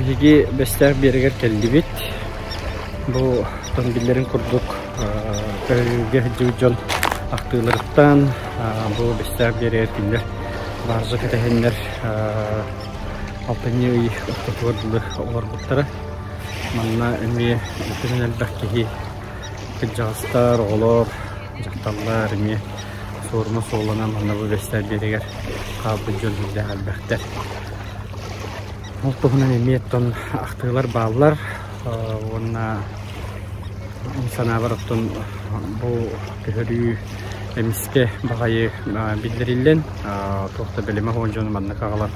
Биһиги Бэстээх биэрэгэр кэллибит. Бу оттон биллэрин курдук көһөрүүгэ сылдьыбыт дьон ахтыыларыттан бу Бэстээх биэрэгэр кинилэр бааржа кэтэһэннэр алтынньы ый ортотугар дылы олорбуттара. Манна эмиэ үтүмэн элбэх киһи кырдьаҕастар, оҕолор, дьахталлар эмиэ суорума суолланан манна бу Бэстээх биэрэгэр хаалбыт дьон сүрдээх элбэхтэр. Ол туһунан эмиэ оттон ахтыылар бааллар уонна мин санаабар оттон бу көһөрүү эмискэ баҕайы биллэриллэн туох да бэлэмэ суох дьону маннык аҕалан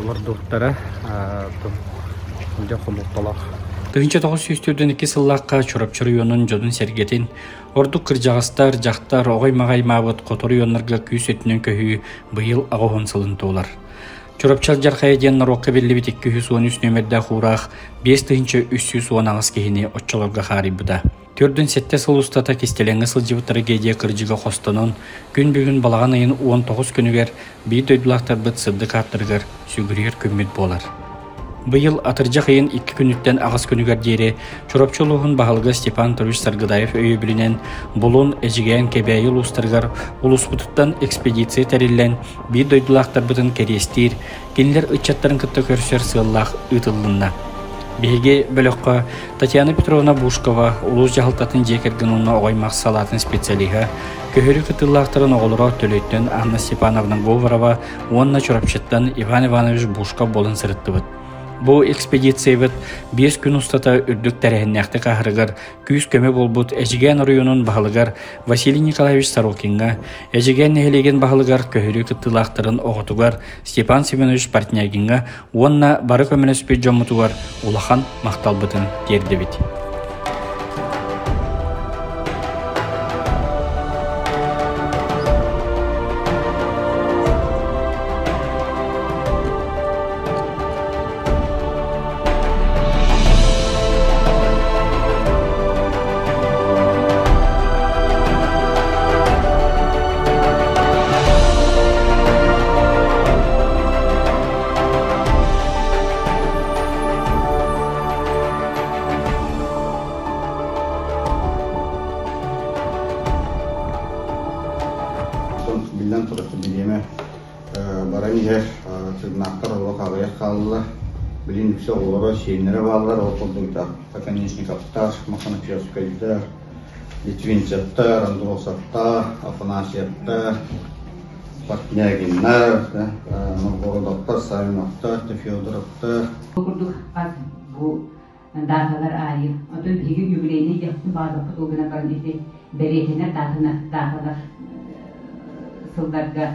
олордубуттара дьэ хомолтолоох. 1942 сыллаахха Чурапчы оройуонун дьонун-сэргэтин, ордук кырдьаҕастар, дьахтар, оҕо аймаҕа аймаабыт хоту оройуоннарга күүс өттүнэн көһүү быйыл аҕыс уон сылын туолар. Чурапчы алдьархайа диэн норуокка биллибит 213 нүөмэрдээх уураах 5318 киһини оччолорго хаарыйбыта. Төрдүн сэттэ сыл устата кистэлэҥҥэ сылдьыбыт трагедия кырдьыга хостонон, күн бүгүн балаҕан ыйын 19 күнүгэр биир дойдулаахтарбыт сырдык ааттарыгар сүгүрүйэр күммүт буолар. Быйыл атырдьах ыйын икки күнүттэн аҕыс күнүгэр диэри Чурапчы улууһун баһылыга Степан Анатольевич Саргыдаев өйөбүлүнэн Булун, Эдьигээн, Кэбээйи улуустарыгар улууспутуттан экспедиция тэриллэн, биир дойдулаахтарбытын кэриэстиир, кинилэр ыччаттарын кытта көрсөр сыаллаах ыытыллынна. Биһиги бөлөххө Татьяна Петровна Бушкова, улуус дьаһалтатын дьиэ кэргэн уонна оҕо аймах салаатын специалиһа, көһөрүү кыттыылаахтарын оҕолоро Төлөйтөн Анна Степановна Говорова уонна Чурапчыттан Иван Иванович Бушков буолан сырыттыбыт. Бу экспедициябыт биэс күн устата үрдүк тэрээһиннээхтик ааһарыгар күүс-көмө буолбут Эдьигээн оройуонун баһылыгар Василий Николаевич Сорокиҥҥа, Эдьигээн нэһилиэгин баһылыгар көһөрүү кыттыылаахтарын оҕотугар Степан Семенович Портнягиҥҥа уонна бары көмөлөспүт дьоммутугар улахан махталбытын тиэрдэбит. Биллэн турар, бириэмэ баран иһэр, тыыннаахтар олох аҕыйах хааллылар. Билигин үксэ оҕолоро, сиэннэрэ бааллар, ол курдук Оконечниковтар, Мохначевскайдар, Литвинцевтар, Андросовтар, Афанасьевтар, Портнягиннар, Новгородовтар, Савиновтар, Федоровтар. Бу курдук хас бу дааталар аайы, оттон биһиги юбилейный диэхпитин баҕарбаппыт ол гынан баран ити бэлиэтэнэр даатаны дааталар сылларга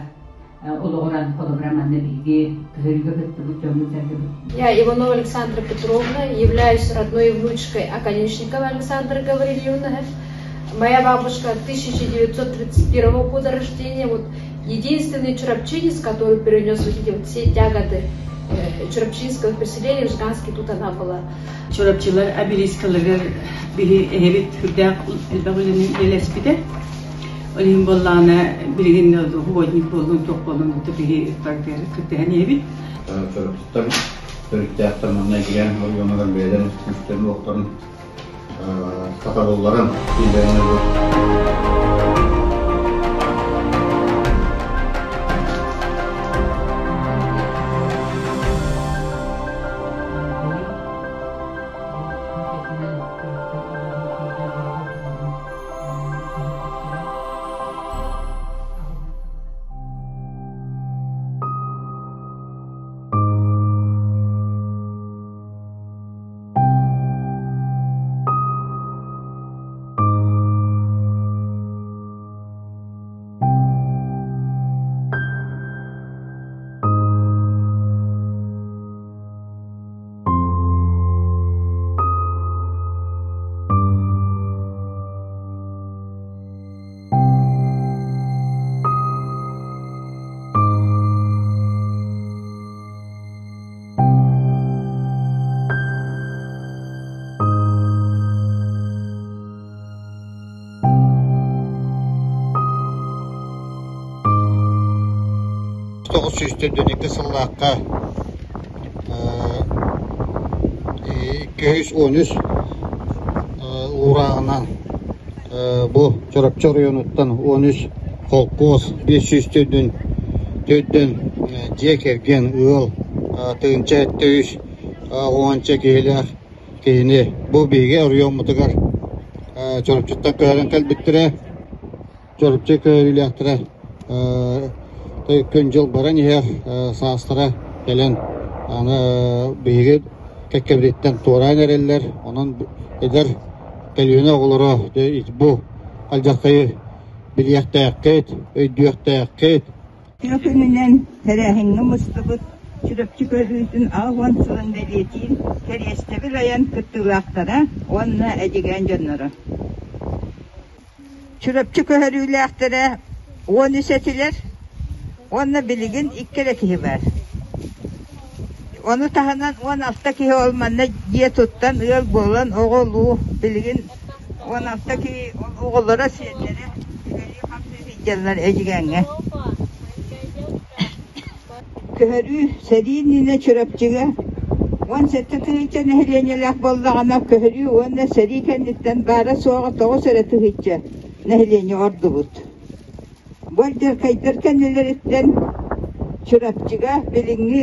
олоҕуран холобура манна биһиги көһөрүүгэ кыттыбыт дьоммут-сэргэбит. Я Иванова Александра Петровна, являюсь родной внучкой Оконечникова Александра Гаврильевны. Моя бабушка 1931 года рождения, вот единственный чурапчинец, который перенес вот эти вот все тяготы чурапчинского поселения, Жганский, тут она была. Чурапчылар обелискаларыгар биһи эһэбит үрдээх элбэх үлэни үлэлэспитэ. Ол иһин буоллаҕына билигин художник буоллун, туох буоллун биһи кыттыһан иһэбит. Чурапчыттан төрүттээхтэр манна Эдьигээн оройуонугар бэйэлэрин күүстэрин уохтарын сатабылларын киллэрэн 942 сыллаахха. 213 уурааҕынан бу Чурапчы оройуонуттан 13 холкуос 500 төрдүн төрдүн дьиэ кэргэн ыал тыһыынча үс уонча киһилээх киһини бу биһиги оройуоммутугар Чурапчыттан көһөрөн кэлбиттэрэ. Чурапчы көһөрүүлээхтэрэ күн-дьыл баран иһэр саастара кэлэн аны биһиги кэккэбититтэн туораан эрэллэр. Онон эдэр көлүөнэ оҕолоро бу алдьархайы билиэхтээххит, өйдүөхтээххит. Үтүө күнүнэн тэрээһиҥҥэ мустубут Чурапчы көрүүтүн 80 сылын бэлиэтиир Кэриэстэбил айан кыттыылаахтара уонна Эдьигээн дьонноро. Чурапчы көһөрүүлээхтэрэ 13 этилэр уонна билигин икки эрэ киһи баар. Ону таһынан 16 киһи ол манна дьиэ туттан, ыал буолан, оҕолуу билигин 16 киһи оҕолоро, сиэннэрэ үлэлии-хамсыы сылдьаллар Эдьигээҥҥэ. Көһөрүү сэрии иннинэ Чурапчыга 17 тыһыынча нэһилиэнньэлээх буоллаҕына, көһөрүү уонна сэрии кэнниттэн баара-суоҕа 9 эрэ тыһыынча нэһилиэнньэ ордубут. Бу алдьархайдар кэннилэриттэн Чурапчыга билиҥҥи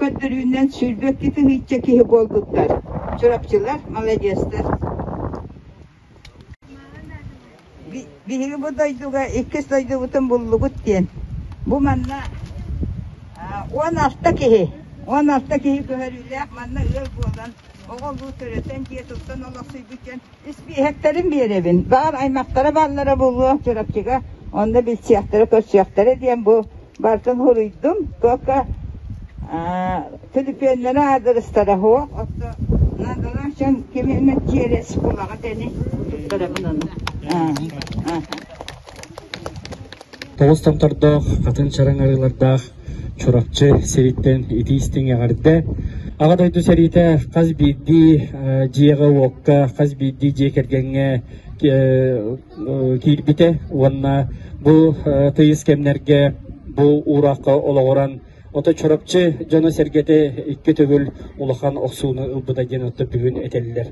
көрдөрүүнэн 22 тыһыынча киһи буолбуттар. Чурапчылар маладьыастар. Биһиги бу дойдуга иккис дойдубутун буллубут диэн. Бу манна 16 киһи, 16 киһи көһөрүүлээх манна ыал буолан, оҕолуу төрөтөн, дьиэ туттан олохсуйбут дьон испииһэктэрин биэрэбин. Баар аймахтара бааллара буолуо Чурапчыга, онно билсиэхтэрэ, көрсүөхтэрэ диэн бу барытын суруйдум. Только Төлөпүөннэрэ аадырыстара суох, оттон наадалаах дьон кими эмэ через булаҕыт ини туттарабын ону. Тоҕус томтордоох, хатын чараҥ арыылардаах Чурапчы сириттэн итии-истиҥ эҕэрдэ. Аҕа дойду сэриитэ хас биирдии дьиэҕэ-уокка, хас биирдии дьиэ кэргэҥҥэ киирбитэ уонна бу тыйыс кэмнэргэ бу уураахха олоҕуран Ото Чурапчы дьоно-сэргэтэ икки төгүл улахан охсууну ылбыта диэн отто бүгүн этэллэр.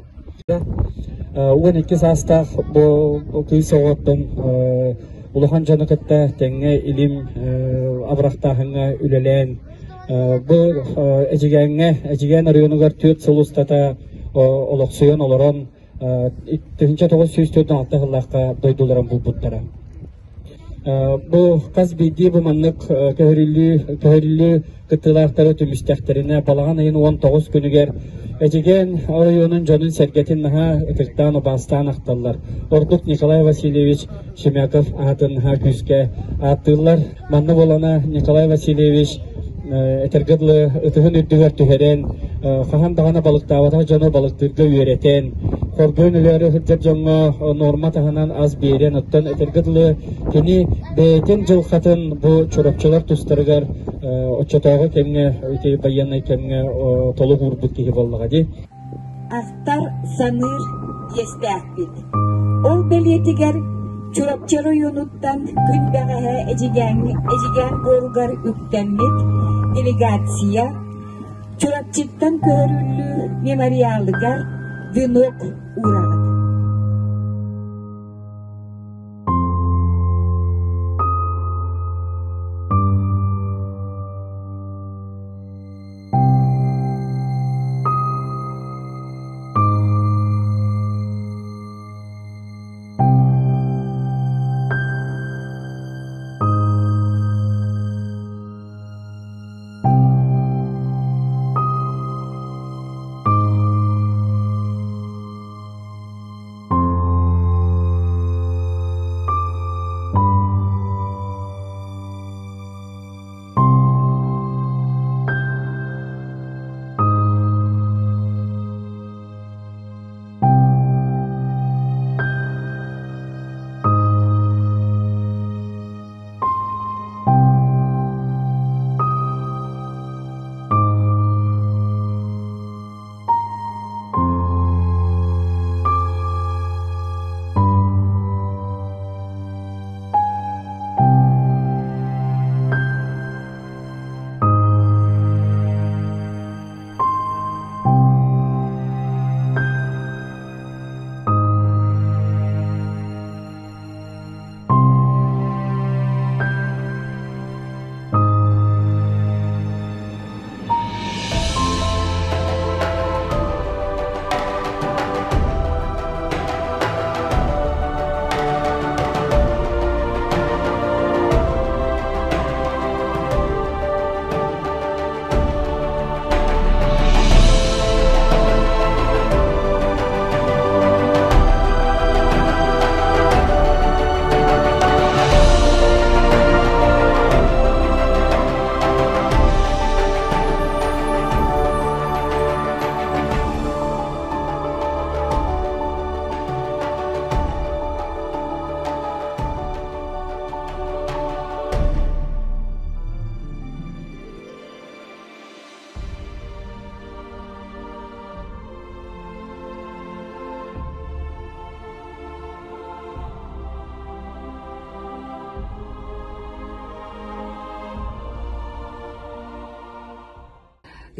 12 саастаах бу кыыс оҕоттон улахан дьону кытта тэҥҥэ илим абырахтааһыҥҥа үлэлээн бу Эдьигээҥҥэ Эдьигээн оройуонугар 4 сыл устата олохсуйан олорон 1946 сыллаахха дойдуларын булбуттара. Бу хас биирдии бу маннык көһөрүллүү көһөрүллүү кыттыылаахтара түмүстэхтэринэ балаҕан ыйын 19 күнүгэр Эдьигээн оройуонун дьонун-сэргэтин наһаа ытыктаан убаастаан ахталлар. Ордук Николай Васильевич Шемяков аатын наһаа күүскэ ааттыыллар. Манна буолана Николай Васильевич этэргэ дылы ытыһын үрдүгэр түһэрэн, хаһан даҕаны балыктаабатах дьону балыктыырга үөрэтэн, хоргуйан өлөөрү сылдьар дьоҥҥо нуорма таһынан ас биэрэн, оттон этэргэ дылы кини бэйэтин дьылҕатын бу чурапчылар тустарыгар оччотооҕу кэмҥэ, ити байыаннай кэмҥэ толук уурбут киһи буоллаҕа дии. Ахтар, саныыр иэстээхпит. Ол бэлиэтигэр Чурапчы оройуонуттан күн бэҕэһээ Эдьигээн буоругар үктэммит делегация Чурапчыттан көһөрүллүү мемориалыгар венок уураҕыт.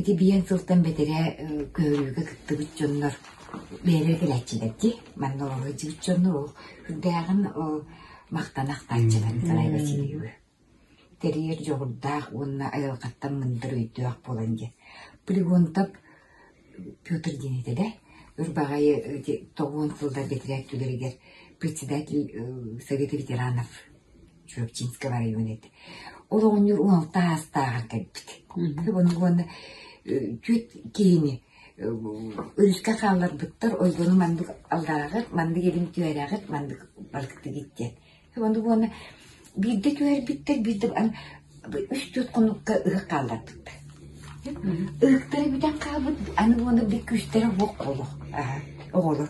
Ити биэн сылтан бэтэрээ көһөрүүгэ кыттыбыт дьоннор бэйэлэрэ кэлээччилэр дии. Манна олоро сылдьыбыт дьоннор ол үрдээҕин махтана ахтааччылар Николай Васильевы. Тэрийэр дьоҕурдаах уонна айылҕаттан мындыр өйдөөх буолан диэн. Полигонтап Петр диэн этэ да, ырбаҕайы тоҕуон сыллар бэтэрээ өттүлэригэр председатель Совета ветеранов Чурапчинского района этэ. Ол оҕонньор 16 аастааҕар кэлбит. Оннук уонна түөрт киһини өрүскэ хаалларбыттар, ойгону маннык аллараҕыт, маннык илин түһэрэҕит, маннык балыктыгыт диэн. Оннук уонна биирдэ түһэрбиттэр, биирдэ үс-түөрт хонукка ыһык хаалларбыттар. Ыһыктара бүтэн хаалбыт, аны уонна бик күүстэрэ суох олох оҕолор.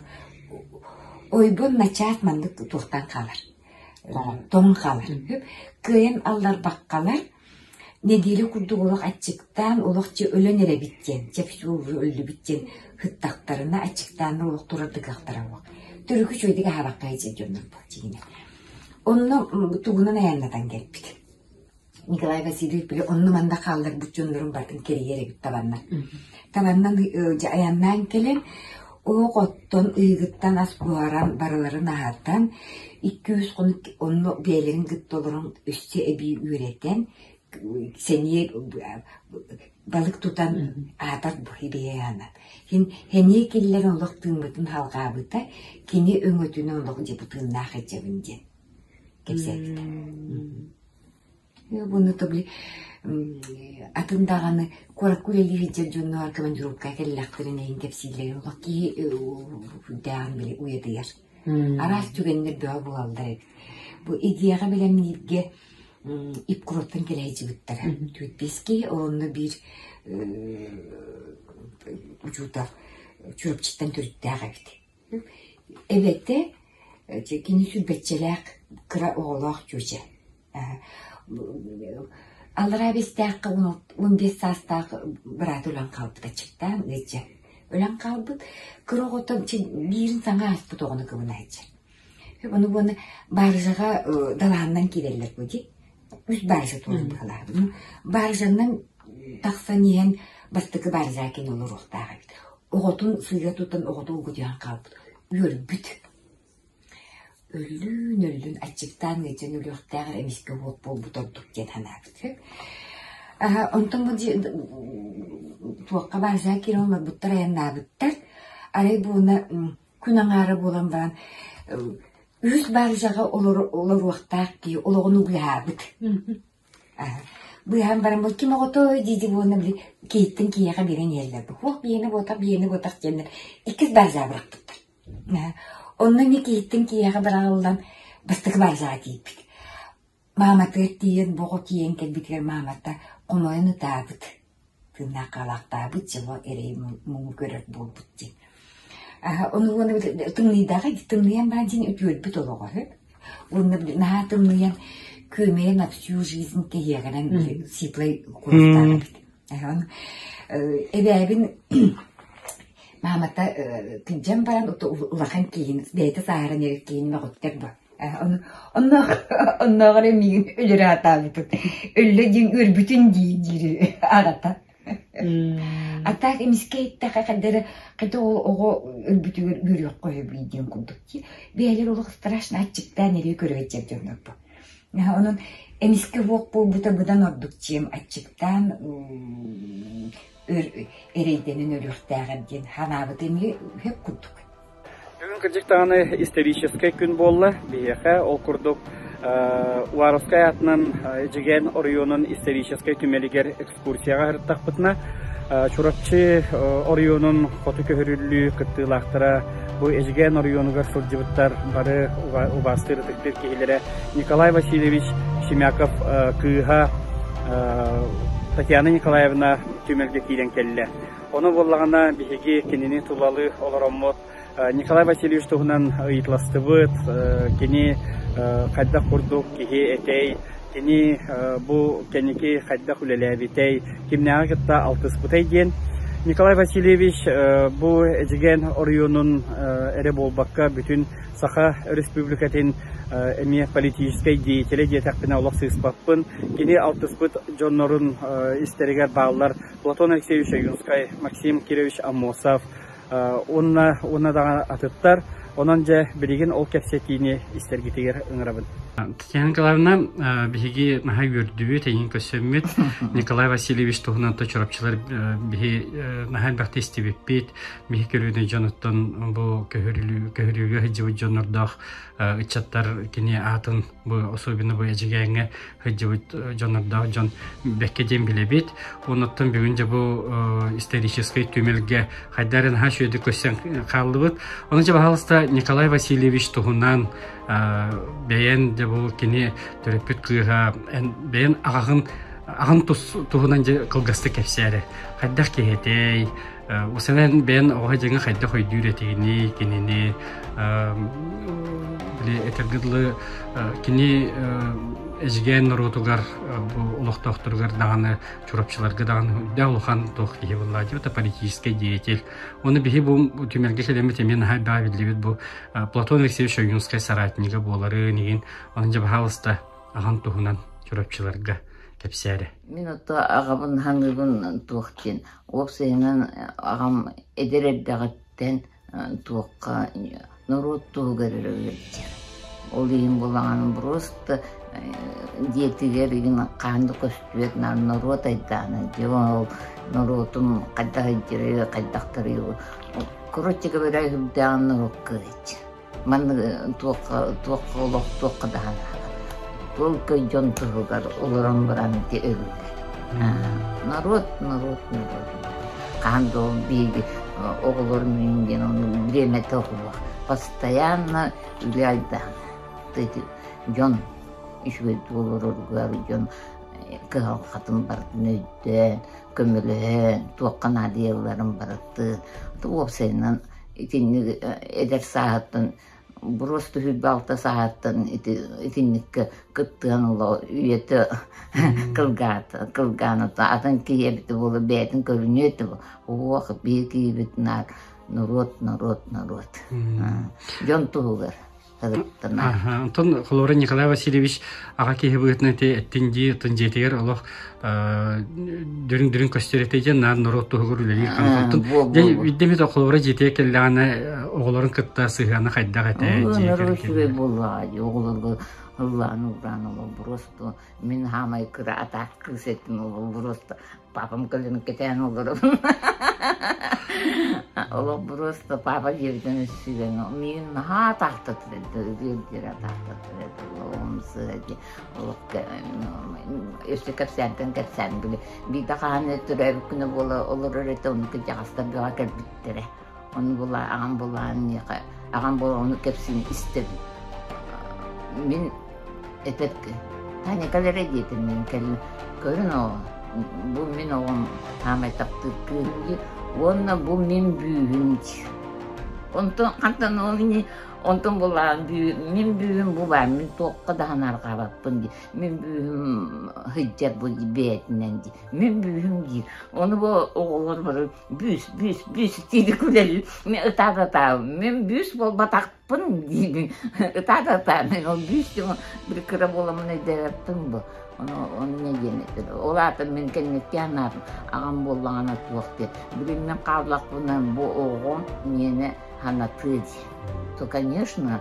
Ойбон начаас маннык туохтан хаалар. Тоҥ хаалар. Кыайан алларбаккалар, нэдиэлэ курдук олох аччыктаан, олох чэ өлөн эрэбит диэн, чэ өллүбүт диэн сыттахтарына аччыктааннар олох турар да кыахтара суох. Төрүкү үчүгэйдик аһаабакка сылдьар дьоннор дьиҥинэ. Онно тугунан айаннатан кэлбит. Николай Васильевич били онно-манна хаалларбыт дьоннорун барытын кэрийэр эбит табаннар. Табаннан дьэ айаннаан кэлэн, оһох оттон ыйыгыттан ас буһаран барыларын аһатан, 200 хонук онно бэйэлэрин кытта олорон өссө эбии үөрэтэн, сэниэ балык тутан аатар бу бэйэһана. Сэниэ киллэрэн олох тыыммытын халҕаабыта, кини өҥөтүнэн олох дьэ бу тыыннаах илдьэбин диэн кэпсээбитэ. Буну тобли атын даҕаны куоракка үлэлии сылдьар дьонноор командировка кэллэхтэринэ иһин кэпсииллэрин олох киһи үрдээҕин били уйадыйар. Араас түгэннэр бөҕө буолаллар эбит. Бу идеяҕа бэлэмнииргэ ипкуроттан кэлэ сылдьыбыттара. Түөрт киһи, онно биир учуутал Чурапчыттан төрүттээх эбит. Эбэтэ кини сүүрбэччэлээх кыра оҕолоох чүөчэ. Аллараа Бэстээххэ 15 саастаах быраата өлөн хаалбыт аччыктаан ыалдьан. Өлөн хаалбыт кыра оҕото биирин саҥа ааспыт оҕону кыбына сылдьар. Ону буона баржаҕа далаһаннан киирэллэр бу дии. Үс баржа туолан быһалаабыт. Баржанан тахсан иһэн бастакы баржа кини олоруохтаах эбит. Оҕотун сыыйа тутан оҕото угутуйан хаалбыт. Үөрбүт. Өллүүн-өллүн аччыктаан ыалдьан өлүөхтээҕэр эмискэ уот буолбут ордук диэн санаабыт. Онтон бу туохха баржа киирэн олорбуттар айаннаабыттар. Арай буона күн аҥаара буолан баран үһүс баржаҕа олоруохтаах киһи олоҕун убуйаабыт. Быыһаан баран бу ким оҕотой дии уонна били киһиттэн киһиэхэ биэрэн иһэллэр. Хуох биэни буотах, биэни буотах диэннэр иккис баржаҕа бырахпыттар. Онно эмиэ киһиттэн киһиэхэ быраҕыллан бастакы баржаҕа тиийбит. Мааматыгар тиийэн бу оҕо тиийэн кэлбитигэр маамата хомойон ытаабыт. Тыыннаах хаалаахтаабыт дьоло эрэй муҥу көрөр буолбут диэн. Ону уонна тымныйдаҕа тымныйан баран дьин үтүөрбүт олоҕо үһү. Уонна наһаа тымныйан күөмэйэ на всю жизнь кэһиэҕинэн сиплай куоластаах эбит. Эбээбин маамата кырдьан баран улахан киһини бэйэтэ сааһыран эрэр киһини мөҕүттэр бу. Оннооҕор миигин өлөрө сатаабытым. Өллө диэн үөрбүтүн дии диир аҕата. А так эмискэ иһиттэххэ хайда эрэ хайда ол оҕо өлбүтүгэр үөрүөххэ үһү диэн курдук дии. Бэйэлэр олох страшно аччыктаан эрэ көрө сылдьар дьоннорбут. Онон эмискэ уох буолбута быдан ордук чиэм аччыктаан эрэйдэнэн өлүөхтээҕэр диэн санаабыт эмиэ үһүк курдук. Бүгүн кырдьык даҕаны историческай күн буолла биһиэхэ. Ол курдук Уваровскай аатынан Эдьигээн оройуонун историческай түмэлигэр экскурсияҕа сырыттахпытына Чурапчы оройуонун хоту көһөрүллүү кыттыылаахтара бу Эдьигээн оройуонугар сылдьыбыттар бары убаастыыр ытыктыыр киһилэрэ Николай Васильевич Семяков кыыһа Татьяна Николаевна түмэлгэ киирэн кэллэ. Ону буоллаҕына биһиги кинини тулалыы олороммут Николай Васильевич туһунан ыйыталастыбыт, кини хайдах курдук киһи этэй, кини бу кэнники хайдах үлэлээбитэй, кимнээҕи кытта алтыспытай диэн. Николай Васильевич бу Эдьигээн оройуонун эрэ буолбакка бүтүн Саха Республикатын эмиэ политическай деятелэ диэтэхпинэ олох сыыспаппын. Кини алтыспыт дьоннорун истэригэр бааллар Платон Алексеевич Ойуунскай, Максим Кирович Аммосов уонна уонна даҕаны атыттар. Онон дьэ билигин ол кэпсэтиини истэргитигэр ыҥырабын. Татьяна Николаевна, биһиги наһаа үөрдүбүт, эйигин көрсөммүт. Николай Васильевич туһунан то чурапчылар биһи наһаа элбэхтэ истибиппит. Биһи көрүүнэ дьонуттан бу көһөрүүгэ сылдьыбыт дьоннордоох ыччаттар кини аатын бу особенно бу Эдьигээҥҥэ сылдьыбыт дьоннордоох дьон бэккэ диэн билэбит. Онуттан бүгүн дьэ бу историческай түмэлгэ хайдах эрэ наһаа үчүгэйдик көрсөн хааллыбыт. Ону дьэ баһаалыста Николай Васильевич туһунан бэйэн дьэ бу кини төрөппүт кыыһа бэйэн аҕаҕын аҕын туһунан дьэ кылгастык кэпсээрэ. Хайдах киһи этэй? Усанан бэйэн оҕо дьаҥа хайдах өйдүүр этигиний кинини били этэргэ дылы кини Эдьигээн норуотугар бу олохтоохторугар даҕаны чурапчыларга даҕаны үрдээх улахан туох киһи буолла это политический деятель. Оны биһи бу түмэлгэ кэлэммит эмиэ наһаа элбэҕи биллибит бу Платон Алексеевич Ойуунскай соратнига буоларын игин онон дьэ баһаалыста аҕан туһунан чурапчыларга кэпсээрэ. Мин ото аҕабын ханыыбын туох диэн уопсайынан аҕам эдэр эрдэҕиттэн туохха норуот туһугар эрэ ыалдьар. Ол иһин булаҕан просто дьиэтигэр игин хаһан да көстүбэт норуот айдаана дьэ ол норуотум хайдах илдьирий хайдахтарый короче говоря үрдээҕин норуокка ыалдьар. Маннык туохха туохха олох туохха даҕаны только дьон туһугар олорон баран ити өллө. Народ, народ, народ. Хаһан да ол биһиги оҕолор мин диэн ону бириэмэтэ оҕолор постоянно үлэ айдаана. Дьон үчүгэйдик олороргар дьон кыһалҕатын барытын өйдөөн, көмөлөһөн, туохха наадыйалларын барытын уопсайынан итинник эдэр сааһыттан буруос түһүйбэ алта сааһыттан ити итинниккэ кыттыһан оло үйэтэ кылгаата кылгааната атын киһи эбитэ буолла бэйэтин көрүнүө этэ уох биир киһибит наар норуот норуот норуот дьон туһугар. Онтон холобура Николай Васильевич аҕа киһи быһыытынан ити эттин дии, оттон дьиэтигэр олох дөрүҥ-дөрүҥ көстөр этэ диэн наар норуот туһугар үлэлиир хамсаттын. Дьэ биирдэ эмит холобура дьиэтигэр кэллэҕинэ оҕолорун кытта сыһыана хайдах этэ дьиэ Норуот үчүгэй буоллаҕа дии оҕолорго ыллаан ууран олох просто мин хаамай кыра атаах кыыс этим олох просто Папам кэлин кэтээн олоробун. Олох просто папа диэбитин өссүгэн миигин наһаа атаахтатар этэ, ырыа атаахтатар этэ, олоҕум сыа дии. Олох өссө кэпсээнтэн кэпсээн били биирдэ хаһан төрөөбүт күнэ буола олорор этэ, ону кырдьаҕастар бөҕө кэлбиттэрэ. Ону була аҕам булаан миэхэ аҕам була ону кэпсиин истэбин. Мин этэр Таня кэлэрэ диэтим мин кэлин көрүн оо бу мин оҕом саамай таптыыр кыыһым дии уонна бу мин бүүһүм дии онтон хантан ол ини онтон булаан мин бүүһүм бу баар мин туохха да санаарҕаабаппын дии мин бүүһүм сылдьар бу бэйэтинэн дии мин бүүһүм диир ону бу оҕолор бары бүүс бүүс бүүс диир күлэллэр мин ытаата мин бүүс буолбатах диибин ытаата мен ол бүүс бір кыра буоламмын өйдөөбөппүн бу ону ону не диэн этэр ол аата мин кэнникки анаатым аҕам буоллаҕына туох диэн бүгүн мин хааллахпына бу оҕом миэнэ санатыы дии то конечно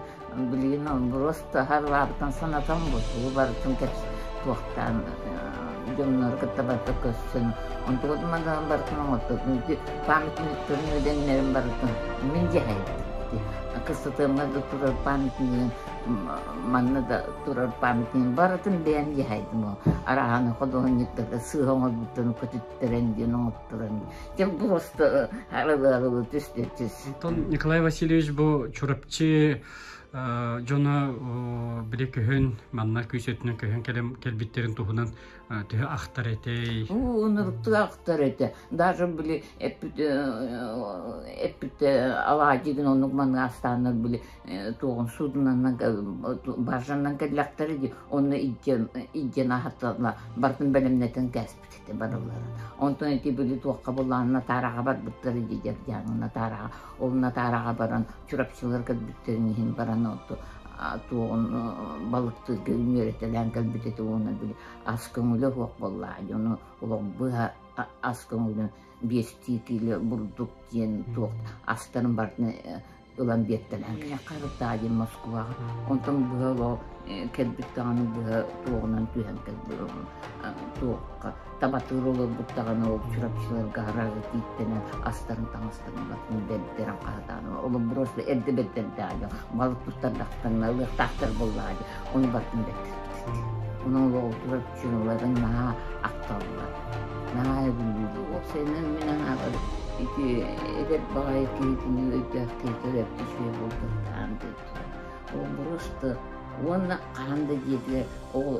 билигин просто харлаабытын санатан бу тугу барытын кэпс туохтаан дьоннору кытта барыта көрсөн онтугутун барытын оҥортотун памятниктарын үдэннэрин барытын мин дьаһайдым Кыстатыамҥа да турар памятнигын, манна да турар памятнигын барытын бэйэм дьаһайдым ол. Араһаны худуоһунньуктарга сыыһа оҥорбуттарын көтүттэрэн диэн оҥотторон. Дьэ просто арылы-арылы түстэ түс. Антон Николай Васильевич бу Чурапчы Дьоно били көһөн манна күүс өттүнэн көһөн кэлбиттэрин туһунан төһө ахтар этэй? Ынырыктык ахтар этэ. Даже били эппит эппит алаадьыгын оннук маннык астааннар били туоҕун судунанан баржанан кэллэхтэрэ дии онно илдьэн илдьэн аһатталла барытын бэлэмнэтэн кээспит этэ барыллара. Онтон ити били туохха буллаҕына Натаараҕа барбыттар дии дьардьааҥҥа Натаараҕа ол Натаараҕа баран Чурапчылар кэлбиттэрин иһин баран туоҕун балыктыырга үөрэтэлээн кэлбит этэ уонна били ас көҥүлэ суох буоллаҕа дьону олох быһа ас көҥүлүн биэстии киилэ бурдук диэн туох астарын барытын ылан биэртэлээн харытаа диэн Москваҕа онтон быһа олох кэлбит даҕаны быһа туоҕунан түһэн кэлбит туохха табатыыр олорбут даҕаны ол Чурапчыларга арааһы тииттэнэн астарын таҥастарын батын бэрдэрэн хаһытаан олох просто эрдэ бэрдэрдээх дьон балык туттардахтарына ылыахтаахтар буоллаҕа дии ону барытын бэрдэрбит онон олох Чурапчыларын наһаа ахталлар наһаа өбүлүүллэр уопсайынан мин анаабар ити эдэр баҕайы киһитини өйдөөх киһи төрөппүт үчүгэй буолбуттаан диэтилэр ол просто уонна хаһан да диэтилэр оҕо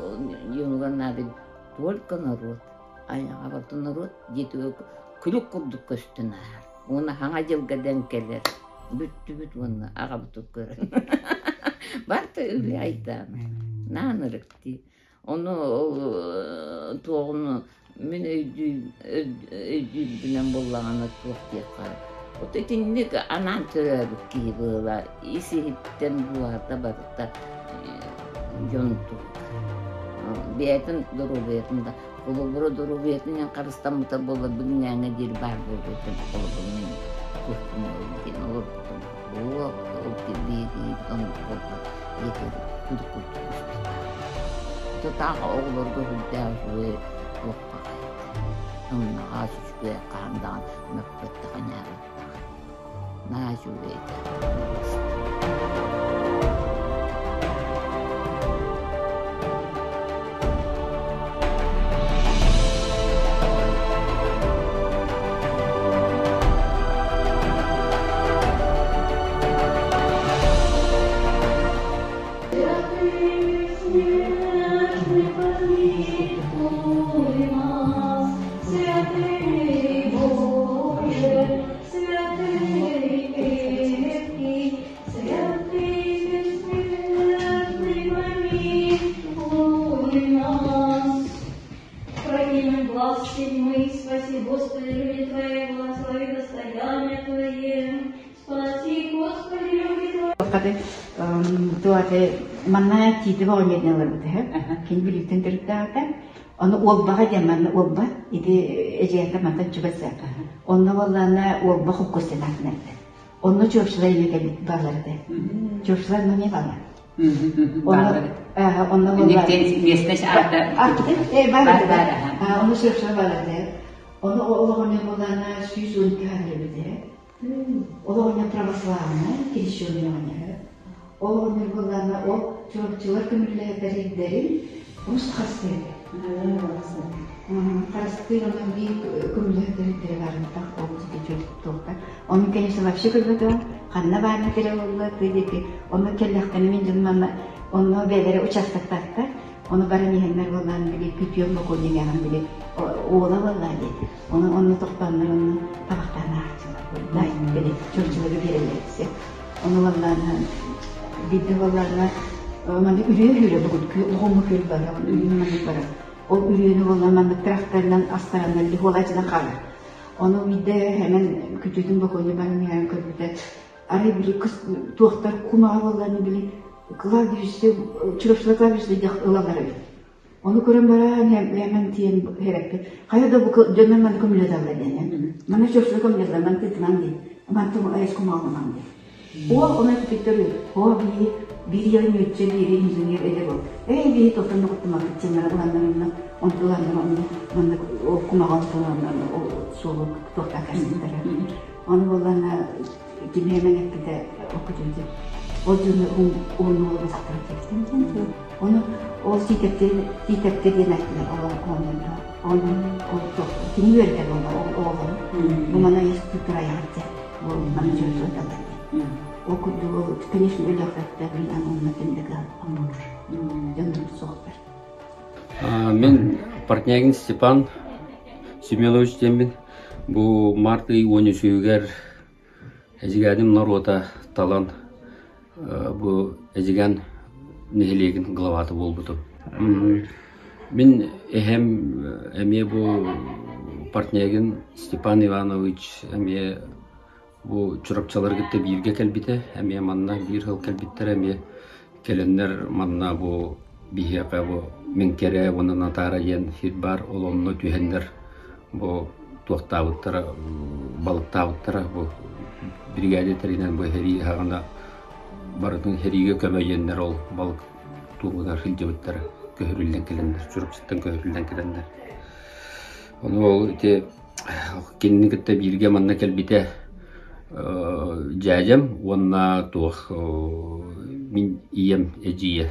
дьонугар наада только народ айаҕа барыта норуот дьиэтигэр күлүк курдук көстөн ааһар уонна хаҥа дьылга дэҥ кэлэр бүттүбүт уонна аҕабытын көрөн барыта үлэ айдаана наан ырыктыы ону ол туоҕун мин өйдүүрбүнэн буоллаҕына туох диэххэ вот итинник анаан төрөөбүт киһи быһыылаах ис иһиттэн дууһата барыта дьон туһугар бэйэтин доруобуйатын да холобура доруобуйатын иһин харыстаммыта буоллар бүгүҥҥээҥҥэ диэри баар буолуо этим холобур мин куһум диэн олорбутум ол биһиги оннук буолбат диэтэр күлүк курдук тутаах оҕолорго сүрдээх үчүгэй туох баҕайы ымнаҕас үчүгэй хаһан даҕаны мөхпөттөх аньаабаттах наһаа үчүгэй этэ Манна Тиитэ оҕонньорун ыларбыт үһү. Кини Бүлүүттэн төрүттээҕитэ. Ону Уолбаҕа диэн манна Уолба ити эдьиийэттэн мантан чугас Онно буоллаҕына Уолба холкуос диэн аатынан этэ. Онно Чуопчулар эмиэ кэлбит бааллар этэ. Чуопчулар онно эмиэ бааллар. Онно буолла Местность аата баар баар. Онно Чуопчулар бааллар этэ. Ону ол оҕонньор буоллаҕына 112 хааллар эбит. Ол оҕонньор православнай, крещеный оҕонньор. Ол оҕонньор буоллаҕына, ол Чурапчылар көмүллэһэрдэрин просто харыстыыр этэ. Харыстыыр онон биир көмүллэһэрдэрэ баарыттах ол дьиэ туохта. Ону, конечно, вообще көрбөтөҕүм. Ханна баарын кэлэ буолла, тыы диэки. Онно кэллэхтэринэ мин дьонум манна онно бэйэлэрэ участоктаахтар. Ону баран иһэннэр буоллаан били күтүөм бокуонньук били уола буоллаа дии. Ону онно тохтооннор онно табахтаан ааҕаччылар. Били чурчулары биэрэллэр этсе. Ону буоллаана биирдэ буоллаана маннык үрүө үрүө бугун оҕоҥҥо күөл бара, үрүө маннык бара. Ол үрүөнү буолла маннык тракторынан астараннар лихуолаачынан хаалар. Ону биирдэ хэмэн күтүтүн бокуонньу баран иһэн көрбүтэ арай били туохтар кумаҕа буоллааны били кладбище Чурапчыла кладбище диэх ылаллар эбит. Ону көрөн баран эмэн тиийэн иһэрэппит. Хайа да бу дьоннор манна көмүлэтэллэр диэн. Манна Чурапчыла көмүлэтэллэр, маны тыытымаҥ диэн. Мантан айас кумаҕаланан диэн. Уол ону эппиттэр оо биһи биир ийэ ньүөччэ биири инженер эдэр уол. Эй биһи тохтон да куттаммаппыт диэн ыланнар онно онту ыланнар онно манна ол кумаҕал ыланнар ол суолу туохтаах кэпситтэрэ. Ону буоллаҕына ким эмэн эппитэ оккутунту ол дьону уһун уолу сахтара диэн Ону ол Тиитэпкэ Тиитэпкэ диэн эттилэр ол оҕонньордоох. Ону ол кини үөрэтэр буолла ол оҕолору. Бу маны институт айаҕар дьэ. Бу маны дьон суоталлар диэн. Ол курдук, конечно, өлөөхтөөхтөр мин онно ким да омунур. Дьоннорум суохтар. Мин Портнягин Степан Семенович диэммин. Бу март ый 13-үгэр Эдьигээним норуота талан бу Эдьигээн нэһилиэгин главата буолбутум. Мин эһэм эмиэ бу Портнягин Степан Иванович эмиэ бу Чурапчылары кытта бииргэ кэлбитэ. Эмиэ манна биир сыл кэлбиттэрэ эмиэ кэлэннэр манна бу биһиэхэ бу Мэҥкэрэ уонна Натаара диэн сир баар ол онно түһэннэр бу туохтаабыттара балыктаабыттара бу биригээдэ тэринэн бу сэрии аһаҕына барытын сэриигэ көмө диэннэр ол балык туоһугар сылдьыбыттара көһөрүллэн кэлэннэр Чурапчыттан көһөрүллэн кэлэннэр ону ол ити кинини кытта бииргэ манна кэлбитэ дьээдьэм уонна туох мин ийэм эдьиийэ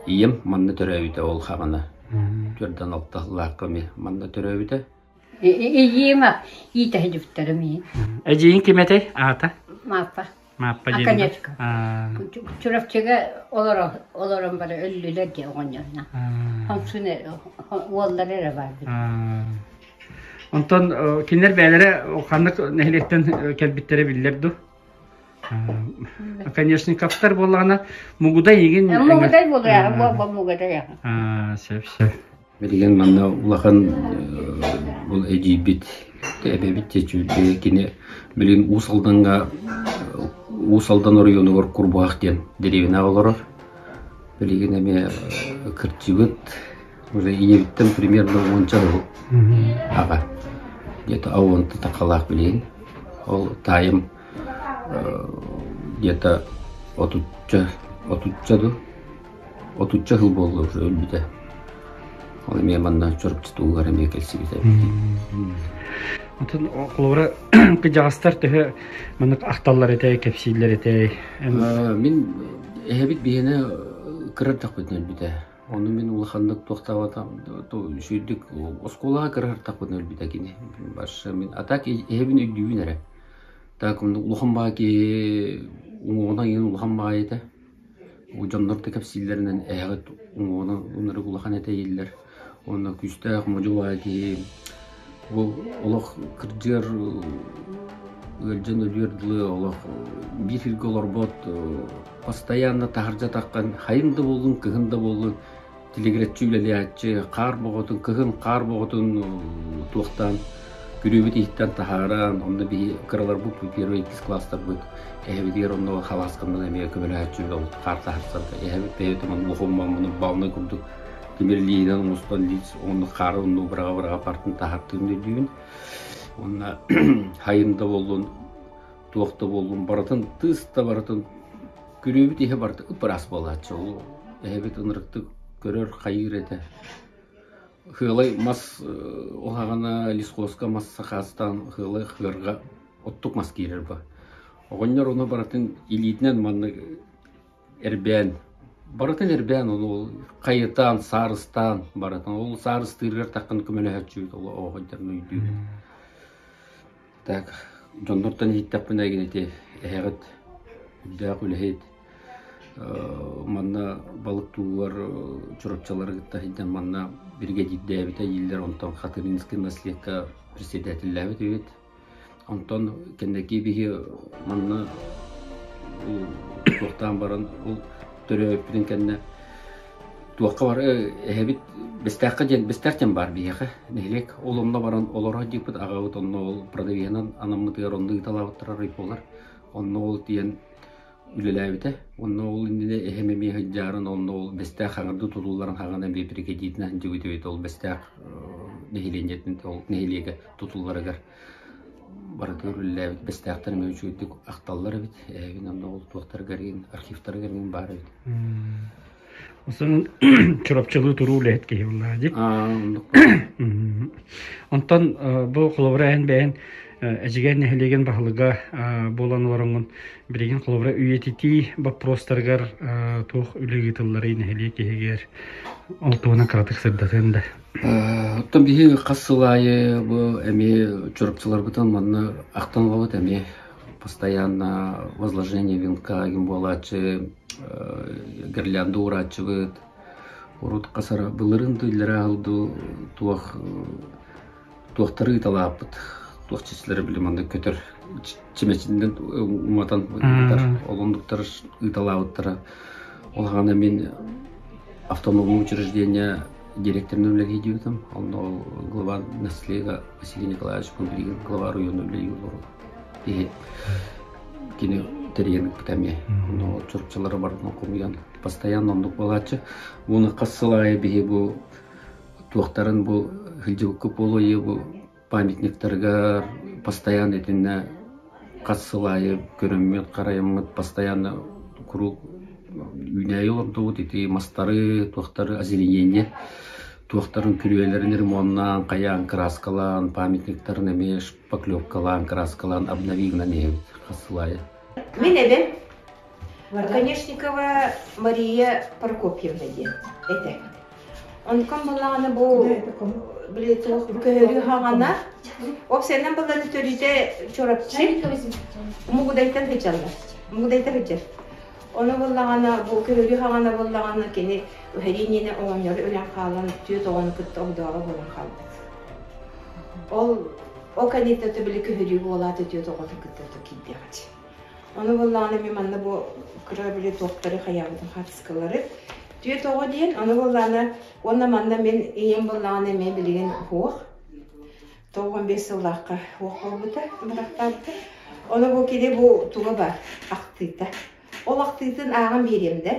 Ийэм манна төрөөбүтэ ол хаҕана. Төрдөн алталаахха эмиэ манна төрөөбүтэ. Эдьиийим иитэһдьүктэрим иһин. Эдьиийиҥ ким этэй? Аата? Мааппа. Мааппа диэн. Аконечка. Чурапчыга олорон бары өллүлэр дии оҕонньорно. Хонсун уоллара эрэ баар. Онтон кинилэр бэйэлэрэ ханнык нэһилиэктэн кэлбиттэрэ биллэр дуу? Оконешниковтар буоллаҕына Мугудай игин Мугудай буолуо Мугудай сөп сөп. Билигин манна улахан бұл эдьиийбит эбэбит чэчүүрдэ кини билигин Уус Алдаҥҥа Уус Алдан оройуонугар Курбуһах диэн дэриэбинэҕэ олорор. Билигин эмиэ кырдьыбыт уже ийэбиттэн примерно уонча сыл аҕа где-то уонта тахалаах билигин. Ол таайым где-то отучча отучча дуу отучча сыл буолла уже өлбүтэ. Ол эмиэ манна Чурапчы туһугар эмиэ кэлсибитэ. Онтон холобура кыдьаҕастар төһө маннык ахталлар этэй, кэпсииллэр этэй? Мин эһэбит биһиэнэ кыра эрдэхпитинэ өлбүтэ. Ону мин улаханнык туохтаабатам үчүгэйдик оскуолаҕа кыра эрдэхпитинэ өлбүтэ кини. Барша мин а так эһэбин өйдүүбүн эрэ. Так улахан баҕа киһи уҥуоҕунан иһин улахан баҕайы этэ. Дьоннор да кэпсииллэринэн эһэҕит уҥуоҕунан ынырык улахан этэ дииллэр. Уонна күүстээх модьу баҕайы киһи бу олох кырдьыар ыалдьан өлүөр дылы олох биир сиргэ олорбот постоянно таһырдьа таххан хайын да буоллун кыһын да буоллун тилигирэччи үлэлээччи хаар боҕотун кыһын хаар боҕотун туохтаан күрүөбүт иһиттэн таһааран онно биһи кыраларбыт первый иккис класстарбыт эһэбитигэр онно халаасканан эмиэ көмөлөһөөччү ол хаар таһаарсарга эһэбит бэйэтэ манна балны курдук тимир лииһинэн оҥостон лиис онно хаары онно быраҕа быраҕа партын таһаартыырын өйдүүбүн уонна хайын да буоллун туох да буоллун барытын тыыс да барытын күрүөбүт иһэ барыта ып-ыраас буолааччы ол эһэбит ынырыктык көрөр хайыыр этэ Хыалай мас уһаҕана лесхозка мас сакаастаан хыалай хыарга оттук мас киирэр ба. Оҕонньор ону барытын илиитинэн маннык эрбээн барытын эрбээн ону хайытаан саарыстаан барытын ол саарыстыырыгар таххан көмөлөһөөччүбүт ол оҕонньорун өйдүүбүт. Так дьоннортон иһиттэхпинэ ити эһэҕит үрдээх үлэһит манна балыктыыллар Чурапчылары кытта сылдьан манна биригэдьиирдээбитэ дииллэр онтон Хатыринский наследка председателлээбит эбит онтон кэнники биһи манна туохтаан баран ол төрөөбүппүтүн кэннэ туохха бар эһэбит Бэстээххэ диэн Бэстээх диэн баар биһиэхэ нэһилиэк ол онно баран олоро диэппит аҕабыт онно ол продавеһынан анаммытыгар онно ыыталаабыттара райполар онно ол тиийэн үлэлээбитэ. Онно ол иннинэ эһэм эмиэ сылдьаарын, онно ол Бэстээх хаҥырды тутулларын хаҥана эмиэ биригэдьииринэн сылдьыбыт эбит. Ол Бэстээх нэһилиэнньэтин ол нэһилиэгэ тутулларыгар барытыгар үлэлээбит Бэстээхтэр эмиэ үчүгэйдик ахталлар эбит. Эһэбин онно ол туохтарыгар иһин архивтарыгар иһин баар эбит. Осон Чурапчылыы туруу үлэһит киһи буоллаҕа дии. Онтон бу холобура эн бэйэн Эдьигээн нэһилиэгин баһылыга буолан олороҥҥун билигин холобура үйэтитии боппуруостарыгар туох үлэ ыытылларый нэһилиэк иһигэр ол туһунан кыратык сырдатыан да. Оттон биһи хас сыл аайы бу эмиэ Чурапчыларбытын манна ахтан ылабыт эмиэ. Постоянно возложение венка игин буолааччы, гирлянда уурааччыбыт. Урут хасара былырын дуу, дуу туох туохтары ыыталааппыт, туох чичилэри били маннык көтөр чимэчиннэн уматан ыытар, ол оннуктар ыыталаабыттара. Ол аҕана мин автономное учреждение директорынан үлэлии диэбитим. Онно ол глава наслега Василий Николаевич билигин глава района үлэлии олорор. Киһи кини тэрийэн ыппыта эмиэ. Онно чурапчылары барытын хомуйан постоянно оннук буолааччы. Уонна хас сыл аайы биһи бу туохтарын бу сылдьыбыкка буолуо бу памятниктарыгар постоянно итиннэ хас сыл аайы көрөммүт, харайаммыт постоянно куруук үүнээйи олордубут ити мастары, туохтары озеленение туохтарын күрүөлэрин ремоннаан, хайаан краскалаан, памятниктарын эмиэ шпаклевкалаан, краскалаан обновигынан иһэбит хас сыл аайы. Мин эбэм Оконешникова Мария Прокопьевна диэн этэ. Онкон буллаҕына бу били туох көһөрүү хаҕана опсайынан булланы төрүтэ Чурапчы Мугудайтан сылдьаллар. Мугудайта сылдьар. Ону буллаҕына бу көһөрүү хаҕана буллаҕына кини уһэриинньини оҕонньору өлөн хаалан түөрт оҕону кытта огдообо буолан хаалбыт. Ол ол кэнниттэн били көһөрүү буолаата түөрт оҕотун кытта киирдэҕит. Ону буоллаҕына мин манна бу кыра били туохтары хайаабытын хаартыскалары түөрт оҕо диэн ону буоллаҕына уонна манна мин ийэм буоллаҕына эмиэ билигин уһуох 95 сыллаахха уох буолбута бырахтаабыта. Ону бу кини бу туга бар ахтыыта. Ол ахтыытын ааҕан биэриэм да.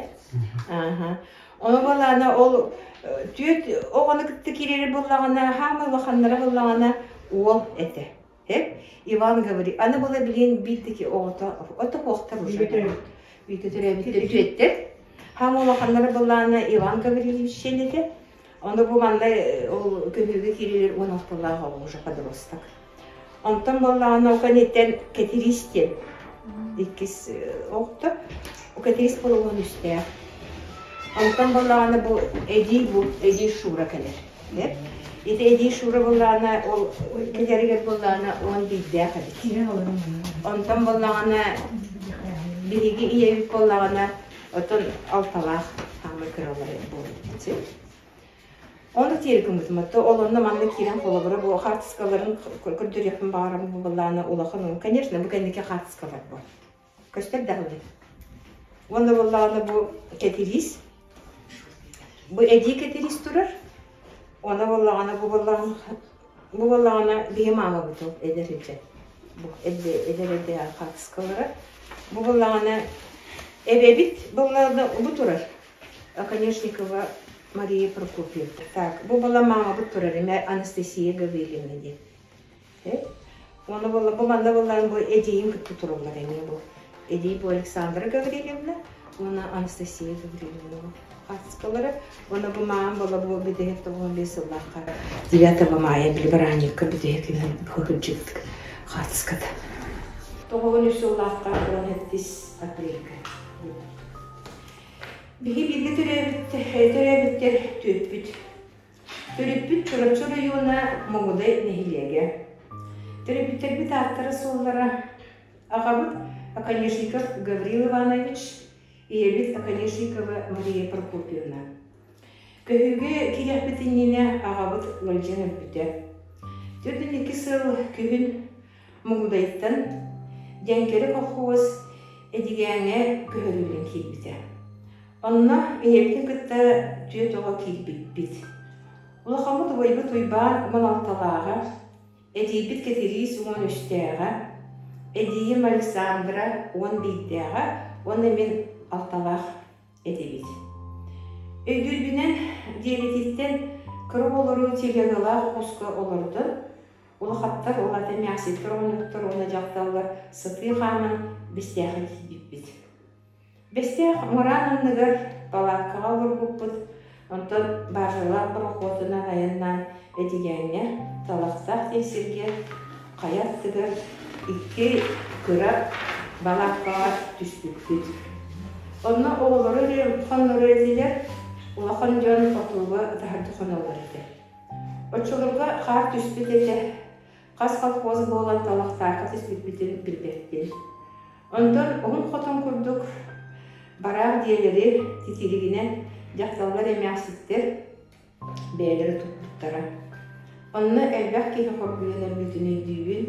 Ааха. Ону буоллаҕына ол түөрт оҕону кытта киирэр буоллаҕына хаамай улаханнара буоллаҕына уол этэ. Иван говорит, аны была билин биирдики оҕото, ото хуохтар уже. Бииргэ төрөөбүттэр үтүөттэр. Хаам улаханнара былаана Иван Гаврильевич этэ. Ону бу манна ол көһүүгэ киирэр 16-лаах оҕо уже подросток. Онтон буоллаҕына ол кэнниттэн Кэтириис диэн иккис оҕото. Кэтириис буолуон үстээх. Онтон буоллаҕына бу Эдий бу Эдий Шура кэлэр. Ити эдии Шура буоллаҕына, ол кэлэригэр буоллаҕына 11-дээх эбит. Онтон буоллаҕына биһиги ийэбит буоллаҕына отон алталаах хаамай кыралара буолбут. Ону тиэри гыммытым отто ол онно манна киирэн холобура бу хаартыскаларын көрдөрүөхпүн баҕарабын буоллаҕына улахан конечно бу кэнники хаартыскалар бу көстөр даҕаны. Уонна буоллаҕына бу кэтириис. Бу эдии кэтириис турар. Уонна буоллаҕына бу буоллаҕына бу буоллаҕына биһи маамабыт ол эдэр илдьэ. Бу эдэр эдэр хаартыскалара. Бу буоллаҕына эбэбит буоллаҕына бу турар. Оконешникова Мария Прокопьевна. Так, бу буолла маамабыт турар эмэ Анастасия Гаврильевна диэн. Уонна буолла бу манна буоллаан бу эдьиийим кытта тураллар эмиэ бу. Эдьиий бу Александра Гаврильевна уонна Анастасия Гаврильевна хаартыскалара. Уонна бу маам буолла бу бүтэһик 95 сыллаахха 9 мая били бырааһынньыкка бүтэһик кырдьыбыт хаартыската. 93 сыллаахха 17 апрельга. Биһи бииргэ төрөөбүт төрөөбүттэр түөппүт. Төрүппүт Чурапчы оройуона Муҥудай нэһилиэгэ. Төрөппүттэрбит ааттара-суоллара аҕабыт Оконешников Гаврил Иванович, ийэбит Оконешникова Мария Прокопьевна. Көһүүгэ киириэхпит иннинэ аҕабыт ыалдьан өлбүтэ. 42 сыл күһүн Муҥудайтан Дьэҥкэрэ колхуос Эдьигээҥҥэ көһөрүллэн киирбитэ. Онно ийэбитин кытта түөрт оҕо киирбиппит. Улахаммыт убайбыт Уйбаан 16-лааҕа, эдьиийбит Кэтириис 13-тээҕэ, эдьиийим Александра 11-дээҕэ уонна мин алталаах этибит. Өйдүүрбүнэн диэбититтэн кыра оҕолору телегалаах оҕуска олордон, улахаттар, ол аата эмээхситтэр оҕонньоттор уонна дьахталлар сытыы хааман Бэстээххэ тиийбиппит. Бэстээх мыраан анныгар палааккаҕа олорбуппут, онтон бааржалаах борохуотунан айаннаан Эдьигээҥҥэ Талахтаах диэн сиргэ хайа аттыгар икки кыра балааккаҕа түспүппүт. Онно оҕолору хоннорор этилэр, улахан дьон отууга таһырдьа хоноллор этэ. Оччолорго хаар түспүт этэ, хас колхоз буолан Талахтаахха түспүппүтүн билбэппин. Онтон уһун хотон курдук бараах дьиэлэри титиригинэн дьахталлар эмээхситтэр бэйэлэрэ туппуттара. Онно элбэх киһи хоргуйан өлбүтүн өйдүүбүн.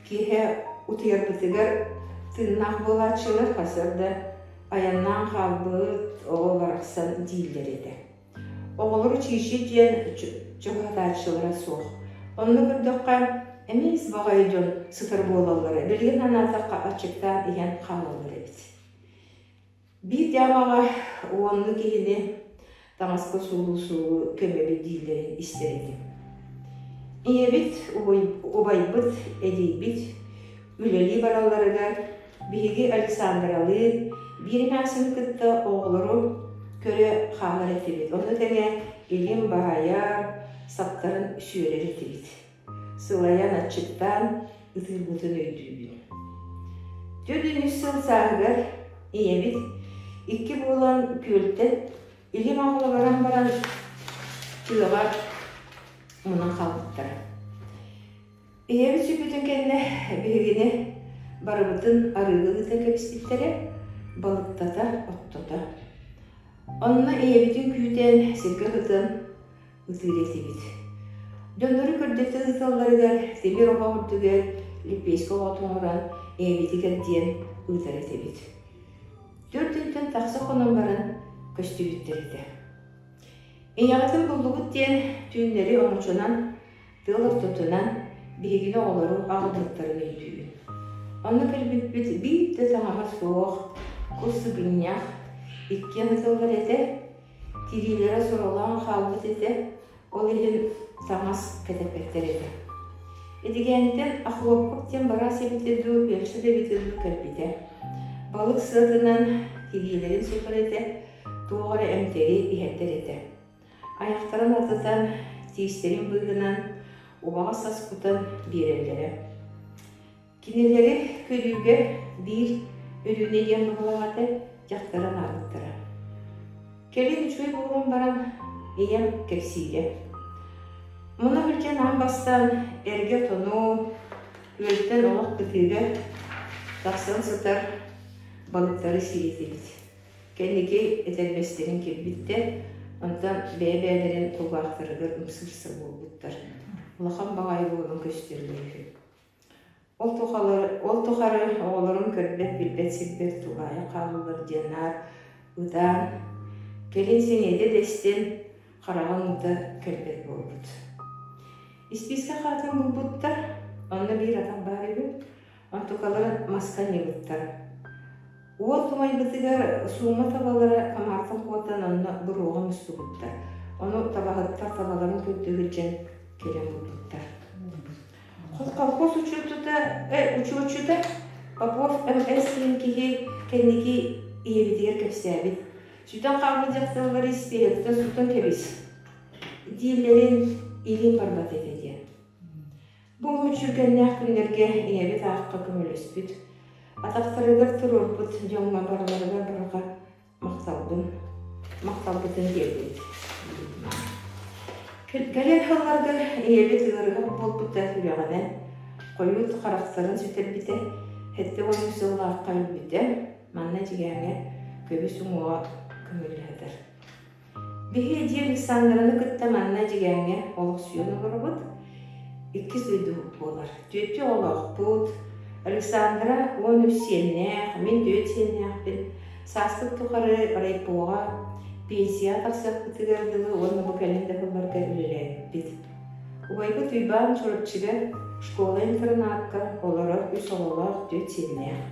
Киэһэ утуйарбытыгар тыыннаах буолааччылар хасыарда айаннаан хаалбыт оҕо барахсан дииллэр этэ. Оҕолору чиичи диэн чугаһатааччылара суох. Онно көрдөххө, эмиэ баҕайы дьон сытар буолаллара. Билигин санаатахха, аччыктаан иһэн хаалаллар эбит. Биир дьаамаҕа уоннуу киһини таҥаска суулуу-суулуу көмөбүт дииллэрин истэр этим. Ийэбит, убайбыт, эдьиийбит үлэлии баралларыгар биһиги Александралыын биир эмээхсини кытта оҕолору көрө хаалар этибит. Ону тэҥэ илим баайар, саптарын сүөрэр этибит. Сылайан, аччыктаан ытыырбытын өйдүүбүн. 43 сыл сааһыгар ийэбит икки буолан күөлтэн илим аҕала баран баран тыаҕа мунан хаалбыттара. Ийэбит сүппүтүн кэннэ биһигини барыбытын арыыга ыытан кэбиспиттэрэ, балыктата, оттото. Онно ийэбитин күүтэн, сиргэ сытан ытыыр этибит. Дьоннору көрдөтө ыыталларыгар тимир оһох үрдүгэр лэппиэскэ оҕото оҥорон ийэбитигэр диэн ыытар этибит. 4 күнтэн тахса хонон баран көстүбүттэр этэ. Ийэҕитин буллубут диэн түүннэри оҥочонон Тыал ортотунан биһигини оҕолору аҕалбыттарын өйдүүбүн. Онно кэлбиппит биир да таҥаһа суох, кус сыгынньах, иккиэн ытыллар этэ, тириилэрэ соролоон хаалбыт этэ, ол иһин таҥас кэтэппэттэр этэ. Эдигээнтэн Охлопков диэн быраас эбитэ дуу, фельдшер эбитэ дуу кэлбитэ. Балык сыатынан тириилэрин сотор этэ, туох эрэ эмтэри иһэрдэр этэ. Айахтарын атытан, тиистэрин быыһынан убаҕас ас кутан биэрэллэрэ. Кинилэри көрүүгэ биир Өрүүнэ диэн быһылаах этэ, дьахтара анаабыттара. Кэлин үчүгэй буолан баран ийэм кэпсиирэ. Муна сылдьан аан бастаан эргэ отону, күөлтэн олох кытыыга тахсан сытар балыктары сиэтибит. Кэнники этэрбэстэрин кирбиттэр, онтон бэйэ-бэйэлэрин кулгаахтарыгар ымсыырса буолбуттар. Улахан баҕайы буолан көстөллөр үһү. Ол тухары, ол тухары оҕолорун көрбөт-билбэт сирбэр тулаайах хааллылар диэн наар ытаан, кэлин сэниэтэ дэстэн, хараҕын уута кэлбэт буолбут. Испиискэ хаатын булбуттар, онно биир атах баар үһү. Онтукаларын маска анньыбыттар. Уол тумайбытыгар суума табалара хамаартан куотан онно буруоҕа мустубуттар. Ону табаһыттар табаларын көрдүү сылдьан кэлэн булбуттар. Колхоз учуотчута, учуотчута Попов МС диэн киһи кэнники ийэбитигэр кэпсээбит. Сүтэн хаалбыт дьахталлары испииһэктэн сутан кэбис дииллэрин илиим барбат этэ диэн. Бу мүччүргэннээх күннэргэ ийэбит аахха көмөлөспүт, атахтарыгар туруорбут дьоҥҥо барыларыгар барҕа махталбын, махталбытын тиэрдэбит. Кэлэр сылларга ийэбит ыарыһах буолбута сүрэҕинэн хойут харахтарын сүтэрбитэ, 73 сыллаахха өлбүтэ, манна Дьигээҥҥэ көбүс уҥуоҕа көмүллэ сытар. Биһиги эдьиий Александраны кытта манна Эдьигээҥҥэ олохсуйан олоробут. Иккис дойдубут буолар. Түөттүү оҕолоохпут. Александра 13 сиэннээх, мин түөрт сиэннээхпин. Сааспыт тухары райпоҕа пенсияҕа тахсыахпытыгар дылы уонна бу кэлин да сылларга үлэлээбиппит. Убайбыт Уйбаан Чурапчыга школа-интернакка олорор үс оҕолоох түөрт сиэннээх.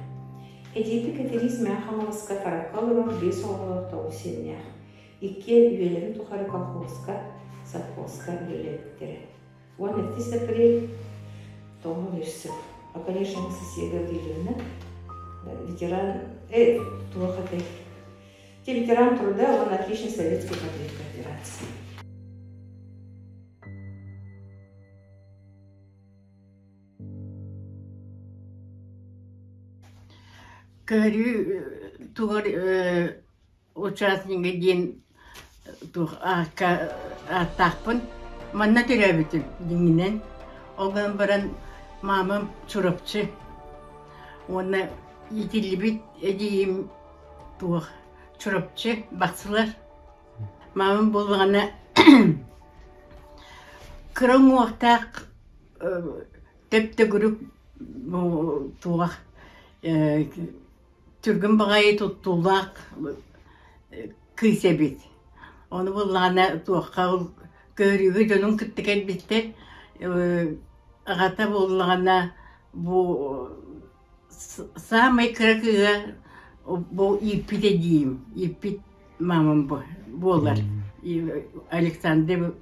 Эдьиийбит Кэтириис Мэҥэ Хаҥаласка Таракка олорор биэс оҕолоох тоҕус сиэннээх. Иккиэн үйэлэрин тухары колхозка, совхозка үлэлээбиттэрэ. 12 апрель 93 сыл. Конечно, Анастасия Гаврильевна, ветеран, туох этэй? Ветеран труда, он отличник советской кооперации. Көрүү тугар участнига диэн туох аакка ааттаахпын. Манна төрөөбүтүм дьиҥинэн. Ол гынан баран маамам Чурапчы уонна Иитиллибит эдьиийим туох Чурапчы Бахсылар. Маамам буоллаҕына кыра уҥуохтаах төп-төгүрүк туох түргэн баҕайы туттуулаах кыыс эбит. Ону буоллаҕына туохха ол көһөрүүгэ дьонун кытта кэлбиттэр. Аҕата буоллаҕына бу саамай кыра кыыһа бу ииппит эдьиийим, ииппит маамам буолар. Александр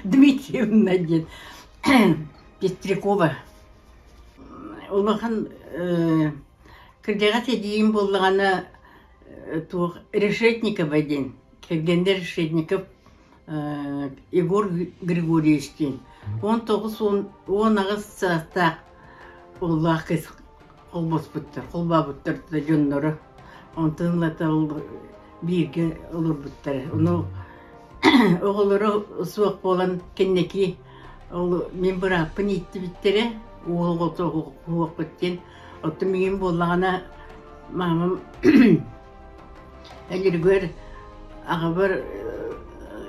Дмитриевна диэн Пестрякова. Улахан кырдьаҕас эдьиийим буоллаҕына туох Решетникова диэн кэргэнэ Решетников Егор Григорьевич диэн 19 18 саастаах уоллаах кыыс холбоспуттар, холбообуттар да дьонноро. Онтон ылата ол бииргэ олорбуттара. Ону оҕолоро суох буолан кэнники ол мин бырааппын ииттибиттэрэ, уол оҕото уһуохпут диэн. Оттон миигин буоллаҕына маамам Элиргэр аҕабар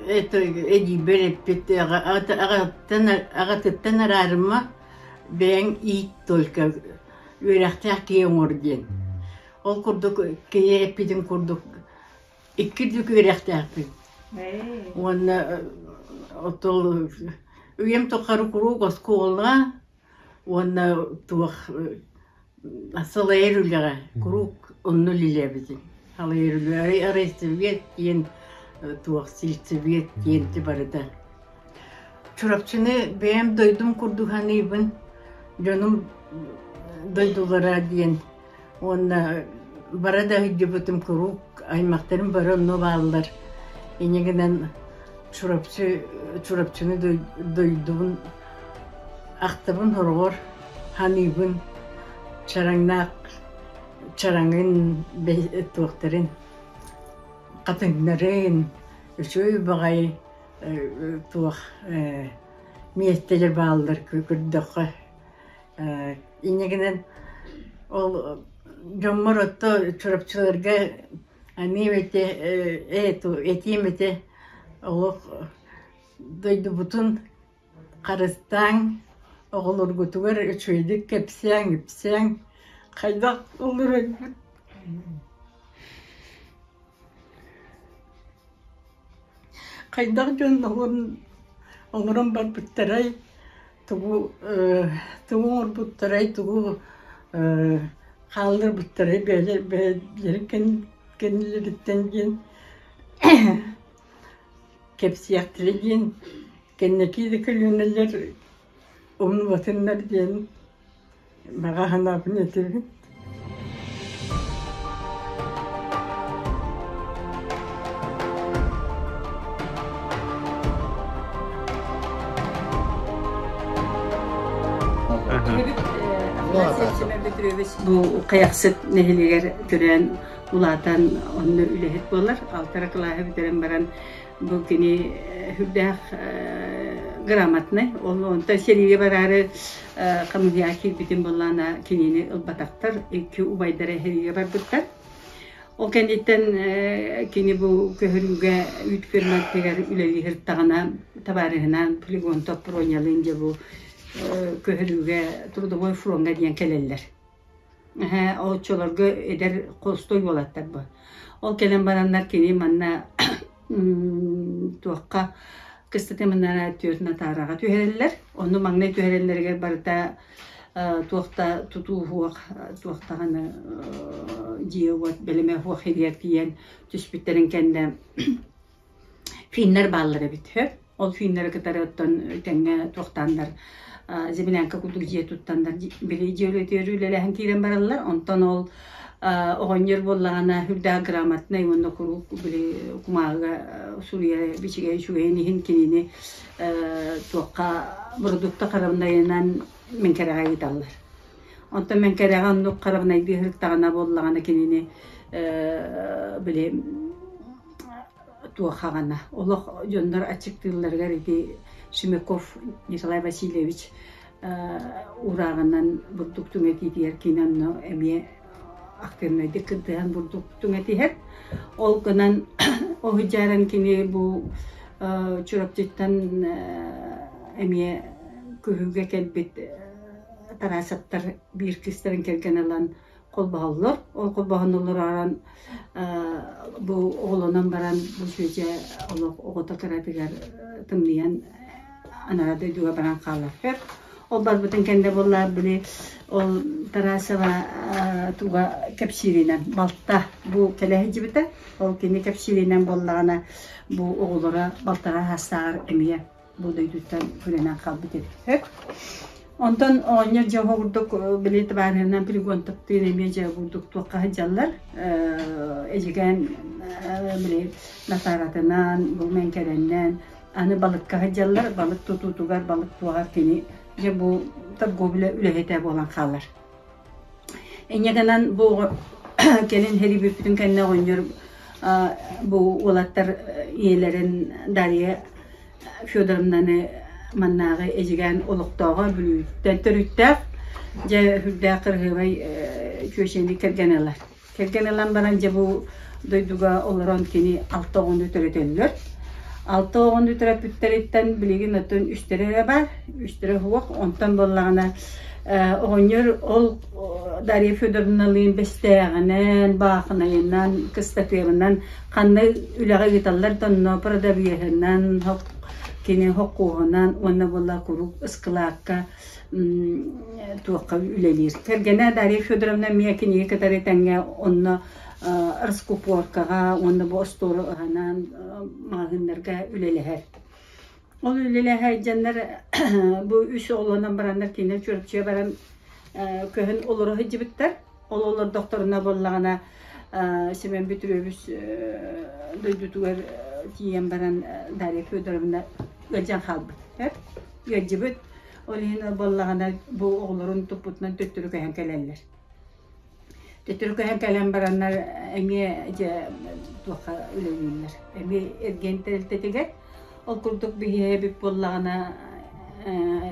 эдьиийбэр эппит аҕатыттан араарыма бэйэҥ иит только үөрэхтээх киһи оҥор диэн. Ол курдук кини эппитин курдук икки үрдүк үөрэхтээхпин. Уонна отол үйэм тухары куруук оскуола уонна туох салайар үлэҕэ куруук онно үлэлээбитим. Салайар үлэ райсовет диэн туох сельсовет диэн барыта. Чурапчыны бэйэм дойдум курдук саныыбын, дьонум дойдулара диэн уонна бара да сылдьыбытым куруук аймахтарым бары онно бааллар. Инньэ гынан Чурапчы Чурапчыны дойдубун ахтабын хороҕор ханыыбын чараҥнаах чараҥын туохтарын хатыҥнарын үчүгэй баҕайы туох миэстэлэр бааллар көрдөххө инньэ гынан ол дьоммор отто Чурапчыларга аныым этэ этиим этэ олох дойдубутун Харыстааҥ, оҕолоргутугар үчүгэйдик кэпсээҥ-ипсээҥ, хайдах олороргут хайдах дьон олорон барбыттарай, тугу тугу оҥорбуттарай, тугу хаалларбыттарай бэйэлэрин кэннилэриттэн диэн кэпсиэхтэрэ диэн кэнники да көлүөнэлэр умнубатыннар диэн баҕа санаабын этэбин. Бу Хайахсыт нэһилиэгэр төрөөн улаатан онно үлэһит буолар. Алтара кылааһы бүтэрэн баран бу кини сүрдээх грамотнай. Ол онтон сэриигэ бараары хамыыһыйаҕа киирбитин буоллаҕына кинини ылбатахтар, икки убайдара сэриигэ барбыттар. Ол кэнниттэн кини бу көһөрүүгэ үүт ферматыгар үлэлии сырыттаҕына табаарыһынаан Флегонтов Пронялыын дьэ бу көһөрүүгэ трудовой фроҥҥа диэн кэлэллэр. Эһээ, оччолорго эдэр холустой уолаттар бу. Ол кэлэн бараннар кини манна туохха кыстатымынара түөрт натаараҕа түһэрэллэр. Онно маҥнай түһэрэллэригэр барыта туох да тутуу суох, туох даҕаны дьиэ-уот бэлэмэ суох иһигэр тиийэн түспүттэрин кэннэ Финнэр бааллар эбит үһү. Ол финнэри кытары оттон тэҥҥэ туохтааннар землянка курдук дьиэ туттаннар били дьиэ үлэтигэр үлэлэһэн киирэн бараллар. Онтон ол оҕонньор буоллаҕына үрдээх грамотнай уонна куруук били кумааҕыга суруйа бичигэ үчүгэйин иһин кинини туохха бородуукта харамнайынан Мэҥкэрэҕэ ыыталлар. Онтон Мэҥкэрэҕэ оннук харамнайдыы сырыттаҕына буоллаҕына кинини били Урааҕынан бурдук түҥэтиитигэр кини онно эмиэ активнайдык кыттыһан бурдук түҥэтиһэр. Ол гынан оһудьааран кини бу Чурапчыттан эмиэ күһүүгэ кэлбит Тарасовтар биир кыыстарын кэргэн ылан холбоһоллор. Ол холбоһон олорон бу оҕолонон баран бу сүөдьэ олох оҕото кыратыгар тымныйан анараа дойдуга баран хаалар. Ол барбытын кэннэ буоллар били ол Тарасова туга кэпсииринэн балта бу кэлэ сылдьыбыта. Ол кини кэпсииринэн буоллаҕына бу оҕолоро балтараа саастааҕар эмиэ бу дойдуттан күрэнэн хаалбыт эбит. Онтон оҕонньор дьэ курдук били табаарыһынан Пригонтовтыын эмиэ дьэ курдук туохха сылдьаллар. Эдьигээн били Натааратынан, бу Мэҥкэрэннэн аны балыкка сылдьаллар. Балык тутуутугар, балык туоҕар кини дьэ бу торговля үлэһитэ буолан хаалар. Инньэ гынан бу кэлин сэрии бүппүтүн кэннэ оҕонньор бу уолаттар ийэлэрин Дарья Федоровнаны маннааҕы Эдьигээн олохтооҕо Бүлүүттэн төрүттээх, дьэ сүрдээх кырыһыабай чүөчэни кэргэн ылар. Кэргэн ылан баран дьэ бу дойдуга олорон кини алта оҕону төрөтөллөр. Алта оҕону төрөппүттэриттэн билигин оттон үстэрэ эрэ баар, үстэрэ суох. Онтон буоллаҕына оҕонньор ол Дарья Федоровналыын Бэстээҕинэн, Баахынайынан, Кыстатыамынан ханна үлэҕэ ыыталлар да онно продавеһынан, кини хоккуоһунан уонна буолла куруук ыскылаакка туохха үлэлиир. Кэргэнэ Дарья Федоровна эмиэ кинигэ кытары тэҥҥэ онно раскупоркаҕа уонна бу остуолу ыһанан маҕаһыыннарга үлэлэһэр. Ол үлэлэһэ дьоннор бу үс оҕолонон бараннар кинилэр Чурапчыга баран көһөн олоро сылдьыбыттар. Ол олордохторуна буоллаҕына Семен Петрович дойдутугар тиийэн баран Дарья Федоровна ыалдьан хаалбыт. Ыалдьыбыт. Ол иһин буоллаҕына бу оҕолорун туппутунан төттөрү көһөн кэлэллэр. Төттөрү көһөн кэлэн бараннар эмиэ дьэ туохха үлэлииллэр. Эмиэ эргиэн тэрилтэтигэр. Ол курдук биһиэбит буоллаҕына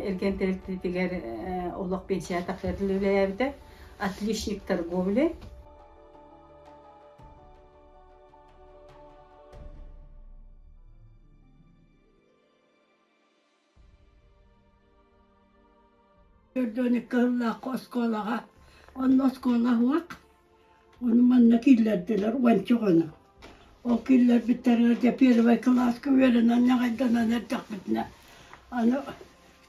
эргиэн тэрилтэтигэр олох пенсия тахсар үлэлээбитэ. Отличник торговли. Төрдүөн кыһыллаахха оскуолаҕа, онно оскуола суох, ону манна киллэрдилэр уонча оҕону. Ол киллэрбиттэригэр дьэ первай кылааска үөрэнэн ньаҕайданан эрдэхпитинэ, аны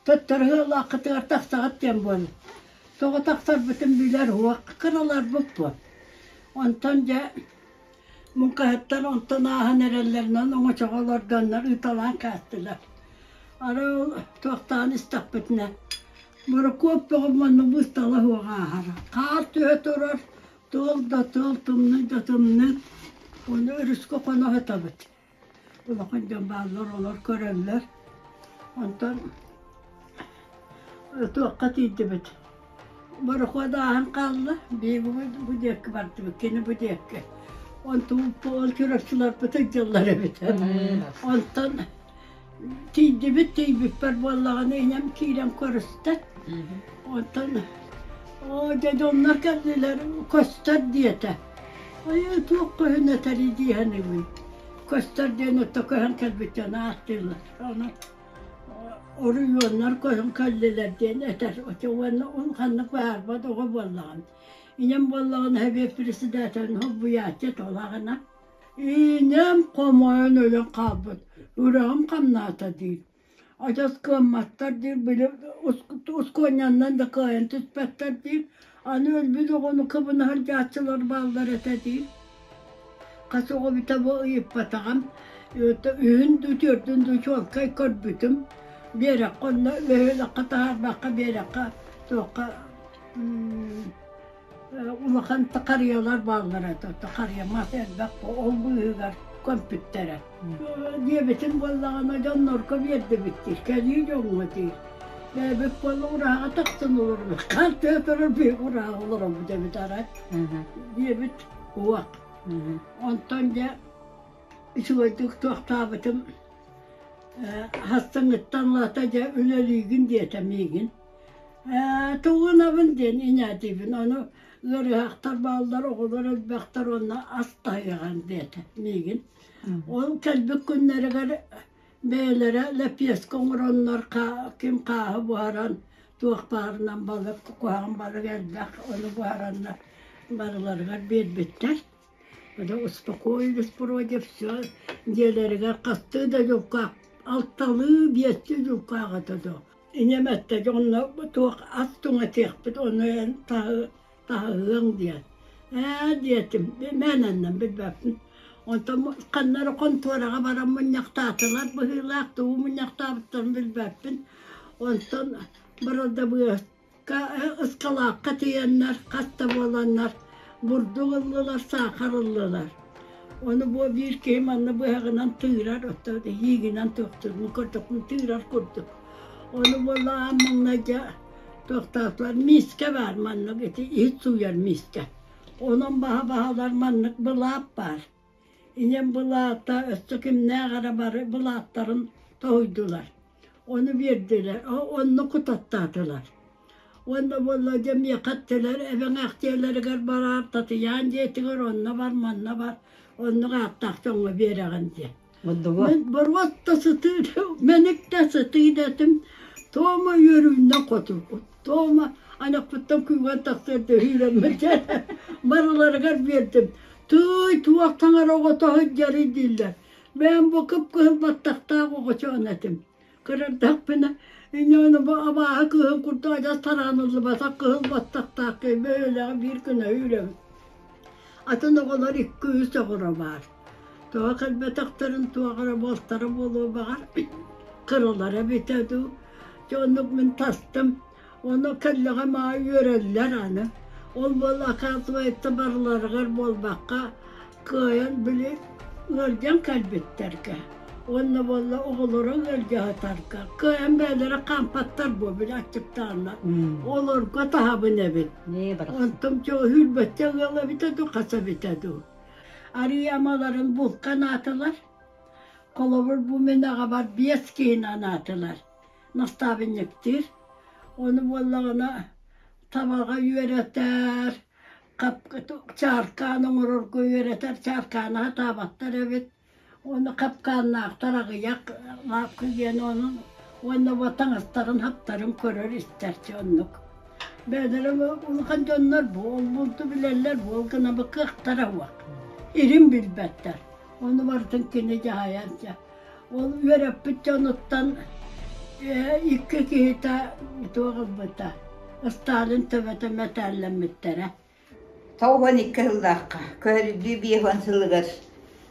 төттөрү ыаллааххытыгар тахсаҕыт диэн буолла. Тоҕо тахсарбытын билэр суох, кыраларбыт буо. Онтон дьэ Муҥхаһыттар онтон ааһан эрэллэринэн оҥочоҕо олордоннор ыыталаан каастылар. Арай ол туохтаан истэхпитинэ, Борокуоп бөҕө манна быыстала суох ааһара. Хаар түһэ турар, тыал да тыал, тымныы да тымныы. Ону өрүскэ хоно сытабыт. Улахан дьон бааллар, олор көрөллөр. Онтон туохха тиийдибит? Борохуот ааһан хаалла, биһиги бу диэки бардыбыт, кини бу диэки. Онтон ол чурапчыларбыт сылдьаллар эбит. Онтон тиийдибит, тиийбиппэр буоллаҕына ийэм киирэн көрүстэ. Онтон оо дьэ дьоннор кэллилэр, көстөр диэтэ. Айыы туох көһүн этэрий дии саныыбын. Көстөр диэн отто көһөн кэлбит дьон ааттыыллар. Ону Оройуоннар көһөн кэллилэр диэн этэр. Оччо уонна улаханнык баһаарбат оҕо буоллаҕым. Ийэм буоллаҕына сэбиэт председателин солбуйааччы этэ Ийэм хомойон өлөн хаалбыт, үрэҕим хамнаата диир. Адьас кыамматтар диир, били ускуонньаннан да кыайан түспэттэр диир. Аны өлбүт оҕону кыбына сылдьааччылар бааллар этэ диир. Хас оҕо эбитэ бу ыйыппатаҕым. Үһүн дуу, түөртүн дуу чуолкай көрбүтүм. Биэрэххэ онно бөһүөлэккэ таһаарбакка биэрэххэ туохха улахан харыйалар бааллара этэ. Харыйа мас элбэх ол быыһыгар көмпүттэрэ. Диэбитим буоллаҕына дьоннорго биэрдибит диир, кэлии дьоҥҥо диир. Бэйэбит буолла ураһаҕа тахсан олоробут. Хаар түһэ турар биһиги ураһаҕа олоробут эбит арай. Диэбит уох. Онтон дьэ үчүгэйдик туохтаабытым хастыҥҥыттан ылата дьэ үлэлиигин диэтэ миигин. Ээ, тугунабын диэн инээтиибин, ону ыарыһахтар бааллар, оҕолор элбэхтэр уонна ас таһыаҕын диэтэ миигин. Ол кэлбит күннэригэр бэйэлэрэ лэппиэскэ оҥороннор ким хааһы буһаран, туох баарынан балык, куһаҕан балык элбэх, ону буһараннар барыларыгар биэрбиттэр. Это успокоились вроде все дьиэлэригэр хастыы да дьуккаах алталыы биэстии дьуккаах этэ доо. Ийэм эттэ дьонно туох ас туҥатыахпыт ону эн таһыһыаҥ диэн. Ээ диэтим мээнэннэн билбэппин. Онтон ханна эрэ хонтуораҕа баран мунньахтаатылар быһыылаах тугу мунньахтаабыттарын билбэппин. Онтон бырадабыас Ыскалаахха тиийэннэр, хас да буоланнар бурдук ыллылар, саахар ыллылар. Ону бу биир киһи манна быһаҕынан тыырар, оттон иигинэн туохтуурун курдукпун тыырар курдук. Ону буолла аан маҥнай дьэ туохтаатылар миискэ баар маннык ити иһит сууйар миискэ. Онон баһа-баһалар маннык былаап баар. Ийэм былаата өссө кимнээх эрэ бары былааттарын тоһуйдулар. Ону биэрдилэр, онно кутаттаатылар. Уонна буолла дьэ миэхэ эттилэр, эбэҥ дьиэлэригэр бараар, Татыйаан дьиэтигэр онно бар, манна бар, оннук ааттаах дьоҥҥо биэрэҕин диэн. Мин боруот да сытыы, мэник да сытыы да этим, тома үөрүүннэн хотурбут, тома анаппыттан күүгэн тахсыар дөһүүрэммит барыларыгар биэрдим. Тыый, туох таҥара оҕото сылдьарый дииллэр. Бэйэм бу кып-кыһыл баттахтаах оҕочоон этим. Кырардахпына, инньэ бу абааһы кыыһын курдук адьас тарааныллыбатах кыһыл баттахтаах киһи бөһүөлэҕи биир гына үүрэбин. Атын оҕолор икки-үс оҕоро баар. Тоҕо кэлбэтэхтэрин туох эрэ буолтара буолуо баҕар, кыралара эбитэ дуу. Дьэ оннук мин тастым. Ону кэллэҕим аайы үөрэллэр аны. Ол буол оказывается барыларыгар буолбакка кыайан били ыалдьан кэлбиттэргэ уонна буолла оҕолоро ыалдьа сытарга кыайан бэйэлэрэ хаампаттар буо били аччыктааннар олорго таһабын эбит. Онтум чоо сүүрбэччэ ыал эбитэ дуу хас эбитэ дуу. Арыы амаларын булка анаатылар. Холобур бу мин аҕабар биэс киһини анаатылар. Настаабынньыктыыр. Ону буоллаҕына табаҕа үөрэтэр, чааркаан оҥорорго үөрэтэр, чааркааны сатаабаттар эбит. Уонна хапкааннаахтар аҕыйах лаапкы диэн онон уонна бу таҥастарын хаптарын көрөр-истэр оннук. Бэйэлэрэ улахан дьоннор бу ол булду билэллэр, бу ол гына бу кыахтара суох. Ирин билбэттэр. Ону барытын кини дьаһайар дьэ. Ол үөрэппит дьонуттан икки киһитэ туох ылбыта, Сталин төбөтө мэтээллэммиттэрэ. 92 сыллаахха көһөрүллүү 50 сылыгар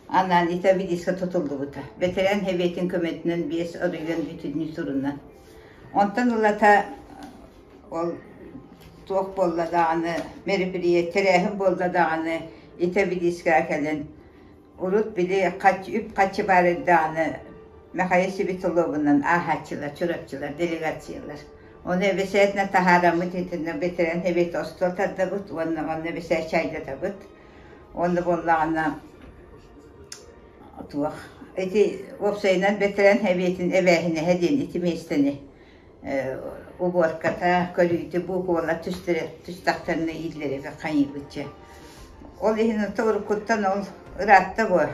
анаан Итабидиска тутуллубута. Бэтэрээн Сэбиэтин көмөтүнэн биэс оройуон бүтүннүү сурунан. Онтон ылата ол туох буолла даҕаны, мероприятие тэрээһин буолла даҕаны Итабидискаҕа кэлэн Урут били үп-харчы баар эрдэҕинэ Михаил Сибитуловунан ааһааччылар, чурапчылар, делегациялар. Ону эбэсээтинэ таһаараммыт итиннэ бэтэрээн сэбиэт остуол тардабыт уонна онно эбэсээт чаайдатабыт. Уонна буоллаҕына туох ити уопсайынан бэтэрээн сэбиэтин эбээһинэһэ диэн ити миэстэни убуорката, көрүүтэ буукубалар түстэхтэринэ ииллэригэр хайыыбыт Ол иһин уруккуттан ол ыраатта буо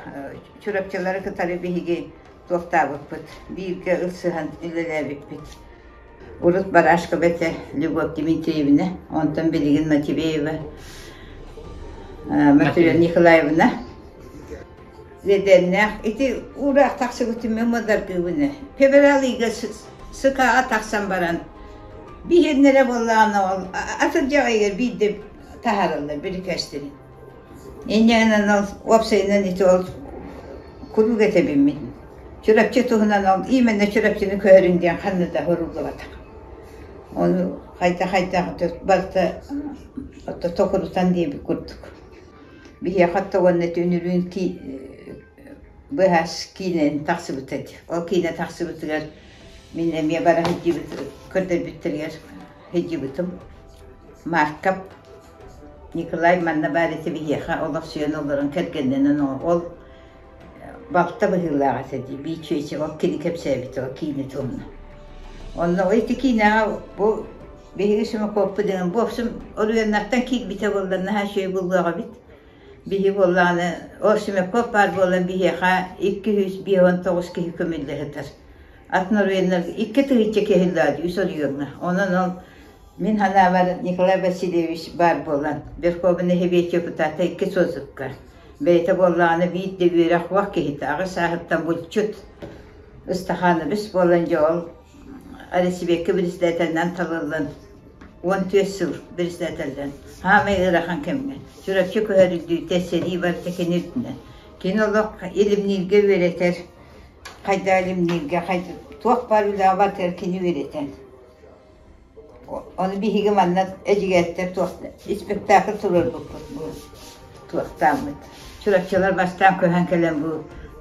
Чурапчылары кытары биһиги туохтаабыппыт, бииргэ ылсыһан үлэлээбиппит. Урут Барашкова этэ Любовь Дмитриевна, онтон билигин Матвеева Матрена Николаевна Үөдэннээх ити уураах тахсыбытын мин муодаргыыбын ээ. Февраль ыйга СК-ҕа тахсан баран биһиэннэрэ буоллаҕына ол атырдьах ыйыгар биирдэ таһаараллар бирикээстэрин. Инньэ гынан ол уопсайынан ити ол куруук этэбин мин. Чурапчы туһунан ол именно Чурапчыны көһөрүн диэн ханна да суруллубатах. Ону хайдах-хайдах барыта токурутан диэбит курдук. Биһиэхэ уонна түнүрүүн быһаас киинэн тахсыбыта дии. Ол киинэ тахсыбытыгар мин эмиэ бара сылдьыбыт көрдөрбүттэригэр сылдьыбытым. Марков Николай манна баар этэ биһиэхэ олохсуйан олорон кэргэннэнэн ол балта быһыылаах этэ дии биир чүөчэ ол кини кэпсээбитэ ол киинэ туһунан. Онно ити киинэҕэ бу Биһиги Симаковпут деген бу общем оройуоннартан киирбитэ буоллар наһаа үчүгэй буолуох эбит. Биһи буоллаҕына ол Симаков баар буолан биһиэхэ 259 киһи көмүллэ сытар. Атын оройуоннарга 2000 киһи үс оройуоҥҥа. Онон ол мин санаабар Николай Васильевич баар буолан Верховный Совет депутата икки созывка. Бэйэтэ буоллаҕына биир да үөрэх уох киһитэ аҕыс сааһыттан булчут Ыстахаанабыс буолан дьэ ол Арасибекка председателинэн талыллан 14 сыл председателлэн хаамай ыарахан кэмҥэ Чурапчы көһөрүллүүтэ сэрии барыта кини үрдүнэн. Кини олох илимнииргэ үөрэтэр, хайдах илимнииргэ, туох баар үлэҕэ барытыгар кини үөрэтэн. Ону биһиги манна Эдьигээттэр туох испэктээкил туруорбуппут бу туохтааммыт. Чурапчылар бастаан көһөн кэлэн бу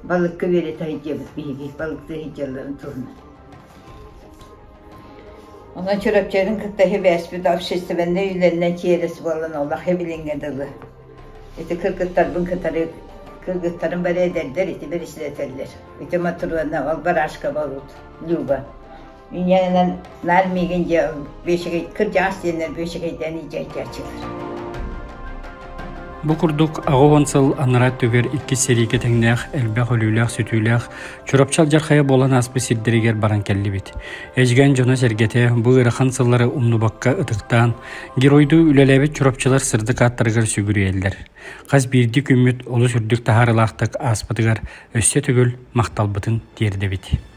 балыкка үөрэтэ сылдьабыт биһиги балыктыы сылдьалларын туһунан. Онон Чурапчыларын кытта сибээспит общественнай үлэннэн чиэрэс буолан олох билиҥҥэ дылы. Ити кыргыттарбын кытары кыргыттарым бары эдэрдэр ити бэрэссэдээтэллэр. Ити Матруона, ол Барашка Балут, Люба. Инньэ наар миигин дьэ биэчэгэй кырдьаҕас диэннэр биэчэгэйдээн илдьээччилэр. Бу курдук 80 сыл анараа өттүгэр иккис сэриигэ тэҥнээх элбэх өлүүлээх-сүтүүлээх Чурапчы алдьархайа буолан ааспыт сирдэригэр баран кэллибит. Эдьигээн дьоно-сэргэтэ бу ыарахан сыллары умнубакка ытыктаан, геройдуу үлэлээбит чурапчылар сырдык ааттарыгар сүгүрүйэллэр. Хас биирдии күммүт олус үрдүк таһаарыылаахтык ааспытыгар өссө төгүл махталбытын тиэрдэбит.